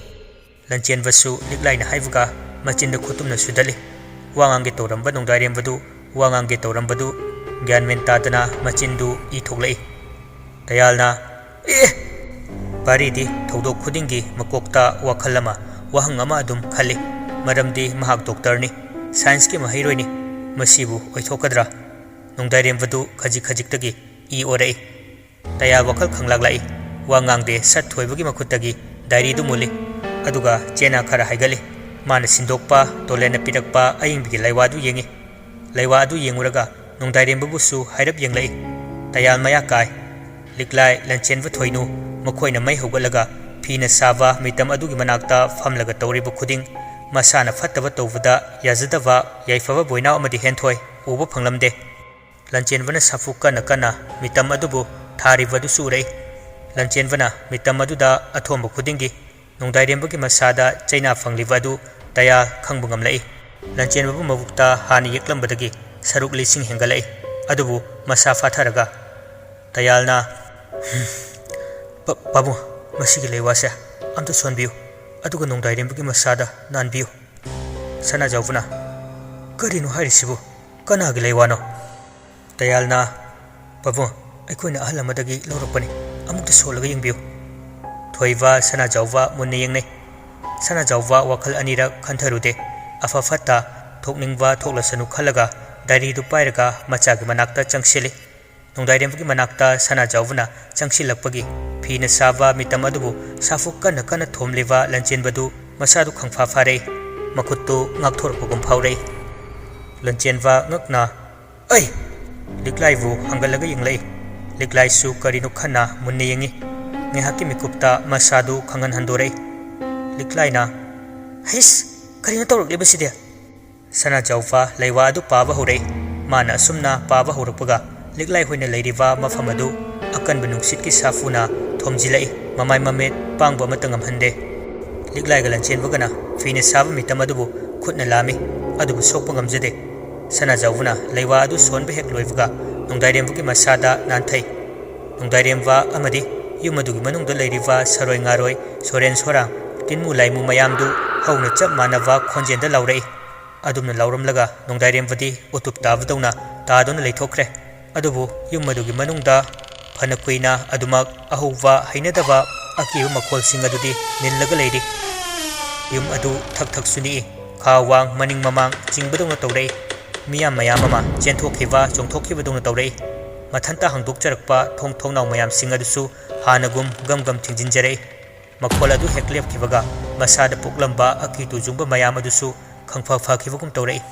ꯂꯟꯆꯦꯟꯕꯁꯨ ꯂꯤꯛꯂꯥꯏꯅ ꯍꯥꯏꯕꯒ ꯃꯆꯤꯟꯗ ꯈꯨꯠꯇꯨꯝꯅ ꯁꯨꯗꯠꯂꯤ꯫ ꯋꯥ ꯉꯥꯡꯒꯦ ꯇꯧꯔꯝꯕ ꯅꯣꯡꯗꯥꯏꯔꯦꯝꯕꯗꯨ, ꯋꯥ ꯉꯥꯡꯒꯦ ꯇꯧꯔꯝꯕꯗꯨ ꯒ꯭ꯌꯥꯟ ꯃꯦꯟ ꯇꯥꯗꯅ ꯃꯆꯤꯟꯗꯨ ꯏ ꯊꯣꯛꯂꯛꯏ꯫ ꯇꯌꯥꯜꯅ, "ꯑꯦ!" ꯄꯥꯔꯤꯗꯤ ꯊꯧꯗꯣꯛ ꯈꯨꯗꯤꯡꯒꯤ ꯃꯀꯣꯛꯇ ꯋꯥꯈꯜ ꯑꯃ, ꯋꯥꯍꯪ ꯑꯃ ꯑꯗꯨꯝ ꯈꯜꯂꯤ꯫ ꯃꯔꯝꯗꯤ ꯃꯍꯥꯛ ꯗꯣꯛꯇꯔꯅꯤ, ꯁꯥꯏꯟꯁꯀꯤ ꯃꯍꯩꯔꯣꯏꯅꯤ꯫ ꯃꯁꯤꯕꯨ ꯑꯣꯏꯊꯣꯛꯀꯗ꯭ꯔꯥ? ꯅꯣꯡꯗꯥꯏꯔꯦꯝꯕꯗꯨ ꯈꯖꯤꯛ ꯈꯖꯤꯛꯇꯒꯤ ꯏ ꯑꯣꯔꯛꯏ꯫ ꯇꯌꯥꯜ ꯋꯥꯈꯜ ꯈꯪꯂꯥꯛ ꯂꯥꯛꯏ꯫ ꯋꯥ ꯉꯥꯡꯗꯦ ꯁꯠ ꯊꯣꯏꯕꯒꯤ ꯃꯈꯨꯠꯇꯒꯤ ꯗꯥꯏꯔꯤꯗꯨ ꯃꯨꯜꯂꯤ꯫ ꯑꯗꯨꯒ ꯆꯦꯅꯥ ꯈꯔ ꯍꯥꯏꯒꯠꯂꯤ꯫ ꯃꯥꯅ ꯁꯤꯟꯗꯣꯛꯄ, ꯇꯣꯂꯦꯟꯅ ꯄꯤꯔꯛꯄ ꯑꯏꯪꯕꯒꯤ ꯂꯩꯋꯥꯗꯨ ꯌꯦꯡꯉꯤ꯫ ꯂꯩꯋꯥ ꯑꯗꯨ ꯌꯦꯡꯉꯨꯔꯒ ꯅꯣꯡꯗꯥꯏꯔꯦꯝꯕꯕꯨꯁꯨ ꯍꯥꯏꯔꯞ ꯌꯦꯡꯂꯛꯏ꯫ ꯇꯌꯥꯜ ꯃꯌꯥ ꯀꯥꯏ꯫ ꯂꯤꯛꯂꯥꯏ, ꯂꯟꯆꯦꯟꯕ ꯊꯣꯏꯅꯨ, ꯃꯈꯣꯏꯅ ꯃꯩ ꯍꯧꯒꯠꯂꯒ ꯐꯤꯅ ꯁꯥꯕ ꯃꯤꯇꯝ ꯑꯗꯨꯒꯤ ꯃꯅꯥꯛꯇ ꯐꯝꯂꯒ ꯇꯧꯔꯤꯕ ꯈꯨꯗꯤꯡ ꯃꯁꯥꯅ ꯐꯠꯇꯕ ꯇꯧꯕꯗ ꯌꯥꯖꯗꯕ ꯌꯥꯏꯐꯕ ꯕꯣꯏꯅꯥꯎ ꯑꯃꯗꯤ ꯍꯦꯟꯊꯣꯏ ꯎꯕ ꯐꯪꯂꯝꯗꯦ꯫ ꯂꯟꯆꯦꯟꯕꯅ ꯁꯥꯐꯨ ꯀꯟꯅ ꯀꯟꯅ ꯃꯤꯇꯝ ꯑꯗꯨꯕꯨ ꯊꯥꯔꯤꯕ ꯑꯗꯨꯁꯨ ꯎꯔꯛꯏ꯫ ꯂꯟꯆꯦꯟꯕꯅ ꯃꯤꯇꯝ ꯑꯗꯨꯗ ꯑꯊꯣꯝꯕ ꯈꯨꯗꯤꯡꯒꯤ ꯅꯣꯡꯗꯥꯏꯔꯦꯝꯕꯒꯤ ꯃꯁꯥꯗ ꯆꯩꯅꯥ ꯐꯪꯂꯤꯕ ꯑꯗꯨ ꯇꯌꯥꯜ ꯈꯪꯕ ꯉꯝꯂꯛꯏ꯫ ꯂꯟꯆꯦꯟꯕꯕꯨ ꯃꯕꯨꯛꯇ ꯍꯥꯟꯅ ꯌꯦꯛꯂꯝꯕꯗꯒꯤ ꯁꯔꯨꯛ ꯂꯤꯁꯤꯡ ꯍꯦꯟꯒꯠꯂꯛꯏ꯫ ꯑꯗꯨꯕꯨ ꯃꯁꯥ ꯐꯥꯊꯔꯒ ꯇꯌꯥꯜꯅ, ꯄꯥꯕꯨꯡ, ꯃꯁꯤꯒꯤ ꯂꯩꯋꯥꯁꯦ ꯑꯝꯇ ꯁꯣꯟꯕꯤꯌꯨ, ꯑꯗꯨꯒ ꯅꯣꯡꯗꯥꯏꯔꯦꯝꯕꯒꯤ ꯃꯁꯥꯗ ꯅꯥꯟꯕꯤꯌꯨ꯫ ꯁꯅꯥꯖꯥꯎꯕꯅ, "ꯀꯔꯤꯅꯣ ꯍꯥꯏꯔꯤꯁꯤꯕꯨ? ꯀꯅꯥꯒꯤ ꯂꯩꯋꯥꯅꯣ?" ꯗꯌꯥꯜꯅ, "ꯄꯥꯕꯨꯡ, ꯑꯩꯈꯣꯏꯅ ꯑꯍꯜ ꯑꯃꯗꯒꯤ ꯂꯧꯔꯛꯄꯅꯤ, ꯑꯃꯨꯛꯇ ꯁꯣꯜꯂꯒ ꯌꯦꯡꯕꯤꯌꯨ꯫" ꯊꯣꯏꯕ ꯁꯅꯥꯖꯥꯎꯕ ꯃꯨꯟꯅ ꯌꯦꯡꯅꯩ꯫ ꯁꯅꯥꯖꯥꯎꯕ ꯋꯥꯈꯜ ꯑꯅꯤꯔꯛ ꯈꯟꯊꯔꯨꯗꯦ꯫ ꯑꯐ ꯐꯠꯇ ꯊꯣꯛꯅꯤꯡꯕ ꯊꯣꯛꯂꯁꯅꯨ ꯈꯜꯂꯒ ꯗꯥꯏꯔꯤꯗꯨ ꯄꯥꯏꯔꯒ ꯃꯆꯥꯒꯤ ꯃꯅꯥꯛꯇ ꯆꯪꯁꯤꯜꯂꯤ꯫ ꯅꯣꯡꯗꯥꯏꯔꯦꯝꯕꯒꯤ ꯃꯅꯥꯛꯇ ꯁꯅꯥꯖꯥꯎꯕꯅ ꯆꯪꯁꯤꯜꯂꯛꯄꯒꯤ ꯐꯤꯅ ꯁꯥꯕ ꯃꯤꯇꯝ ꯑꯗꯨꯕꯨ ꯁꯥꯐꯨ ꯀꯟꯅ ꯀꯟꯅ ꯊꯣꯝꯂꯤꯕ ꯂꯟꯆꯦꯟꯕꯗꯨ ꯃꯁꯥꯗꯨ ꯈꯪꯐꯥ ꯐꯥꯔꯛꯏ꯫ ꯃꯈꯨꯠꯇꯨ ꯉꯥꯛꯊꯣꯔꯛꯄꯒꯨꯝ ꯐꯥꯎꯔꯛꯏ꯫ ꯂꯟꯆꯦꯟꯕ ꯉꯛꯅ, "ꯑꯩ!" ꯂꯤꯛꯂꯥꯏꯕꯨ ꯍꯪꯒꯠꯂꯒ ꯌꯦꯡꯂꯛꯏ꯫ ꯂꯤꯛꯂꯥꯏꯁꯨ ꯀꯔꯤꯅꯣ ꯈꯟꯅ ꯃꯨꯟꯅ ꯌꯦꯡꯏ꯫ ꯉꯥꯏꯍꯥꯛꯀꯤ ꯃꯤꯀꯨꯞꯇ ꯃꯁꯥꯗꯨ ꯈꯪꯍꯟ ꯍꯟꯗꯣꯔꯛꯏ꯫ ꯂꯤꯛꯂꯥꯏꯅ, "ꯍꯩꯁ! ꯀꯔꯤꯅꯣ ꯇꯧꯔꯛꯂꯤꯕꯁꯤꯗꯤ?" ꯁꯅꯥꯖꯥꯎꯕ ꯂꯩꯋꯥ ꯑꯗꯨ ꯄꯥꯕ ꯍꯧꯔꯛꯏ꯫ ꯃꯥꯅ ꯑꯁꯨꯝꯅ ꯄꯥꯕ ꯍꯧꯔꯛꯄꯒ ꯂꯤꯛꯂꯥꯏ ꯍꯣꯏꯅ ꯂꯩꯔꯤꯕ ꯃꯐꯝ ꯑꯗꯨ ꯑꯀꯟꯕ ꯅꯨꯡꯁꯤꯠꯀꯤ ꯁꯥꯐꯨꯅ ꯊꯣꯝꯖꯤꯜꯂꯛꯏ꯫ ꯃꯃꯥꯏ ꯃꯃꯤꯠ ꯄꯥꯡꯕ ꯑꯃꯠꯇ ꯉꯝꯍꯟꯗꯦ꯫ ꯂꯤꯛꯂꯥꯏꯒ ꯂꯟꯆꯦꯟꯕꯒꯅ ꯐꯤꯅ ꯁꯥꯕ ꯃꯤꯇꯝ ꯑꯗꯨꯕꯨ ꯈꯨꯠꯅ ꯂꯥꯝꯃꯤ, ꯑꯗꯨꯕꯨ ꯁꯣꯛꯄ ꯉꯝꯖꯗꯦ꯫ ꯁꯅꯥꯖꯥꯎꯕꯅ ꯂꯩꯋꯥ ꯑꯗꯨ ꯁꯣꯟꯕ ꯍꯦꯛ ꯂꯣꯏꯕꯒ ꯅꯣꯡꯗꯥꯏꯔꯦꯝꯕꯒꯤ ꯃꯁꯥꯗ ꯅꯥꯟꯊꯩ꯫ ꯅꯣꯡꯗꯥꯏꯔꯦꯝꯕ ꯑꯃꯗꯤ ꯌꯨꯝ ꯑꯗꯨꯒꯤ ꯃꯅꯨꯡꯗ ꯂꯩꯔꯤꯕ ꯁꯔꯣꯏ ꯉꯥꯔꯣꯏ, ꯁꯣꯔꯦꯟ ꯁꯣꯔꯥꯡ, ꯇꯤꯟꯃꯨ ꯂꯥꯏꯃꯨ ꯃꯌꯥꯝꯗꯨ ꯍꯧꯅ ꯆꯞ ꯃꯥꯟꯅꯕ ꯈꯣꯟꯖꯦꯜꯗ ꯂꯥꯎꯔꯛꯏ꯫ ꯑꯗꯨꯝꯅ ꯂꯥꯎꯔꯝꯂꯒ ꯅꯣꯡꯗꯥꯏꯔꯦꯝꯕꯗꯤ ꯎꯇꯨꯞ ꯇꯥꯕꯗꯧꯅ ꯇꯥꯗꯨꯅ ꯂꯩꯊꯣꯛꯈ꯭ꯔꯦ꯫ ꯑꯗꯨꯕꯨ ꯌꯨꯝ ꯑꯗꯨꯒꯤ ꯃꯅꯨꯡꯗ ꯐꯅ ꯀꯨꯏꯅ ꯑꯗꯨꯃꯛ ꯑꯍꯧꯕ ꯍꯩꯅꯗꯕ ꯑꯀꯤꯕ ꯃꯈꯣꯜꯁꯤꯡ ꯑꯗꯨꯗꯤ ꯅꯤꯜꯂꯒ ꯂꯩꯔꯤ꯫ ꯌꯨꯝ ꯑꯗꯨ ꯊꯛ ꯊꯛꯁꯨ ꯅꯤꯛꯏ꯫ ꯈꯥ ꯋꯥꯡ ꯃꯅꯤꯡ ꯃꯃꯥꯡ ꯆꯤꯡꯕꯗꯧꯅ ꯇꯧꯔꯛꯏ꯫ ꯃꯤꯌꯥꯝ ꯃꯌꯥꯝ ꯑꯃ ꯆꯦꯟꯊꯣꯛꯈꯤꯕ ꯆꯣꯡꯊꯣꯛꯈꯤꯕꯗꯧꯅ ꯇꯧꯔꯛꯏ꯫ ꯃꯊꯟꯇ ꯍꯥꯡꯗꯣꯛꯆꯔꯛꯄ ꯊꯣꯡ ꯊꯣꯡꯅꯥꯎ ꯃꯌꯥꯝꯁꯤꯡ ꯑꯗꯨꯁꯨ ꯍꯥꯟꯅꯒꯨꯝ ꯒꯝ ꯒꯝ ꯊꯤꯡꯖꯤꯟꯖꯔꯛꯏ꯫ ꯃꯈꯣꯜ ꯑꯗꯨ ꯍꯦꯛ ꯂꯦꯞꯈꯤꯕꯒ ꯃꯁꯥꯗ ꯄꯣꯛꯂꯝꯕ ꯑꯀꯤ ꯇꯨꯖꯨꯡꯕ ꯃꯌꯥꯝ ꯑꯗꯨꯁꯨ ꯈꯪꯐ ꯐꯈꯤꯕꯒꯨꯝ ꯇꯧꯔꯛꯏ꯫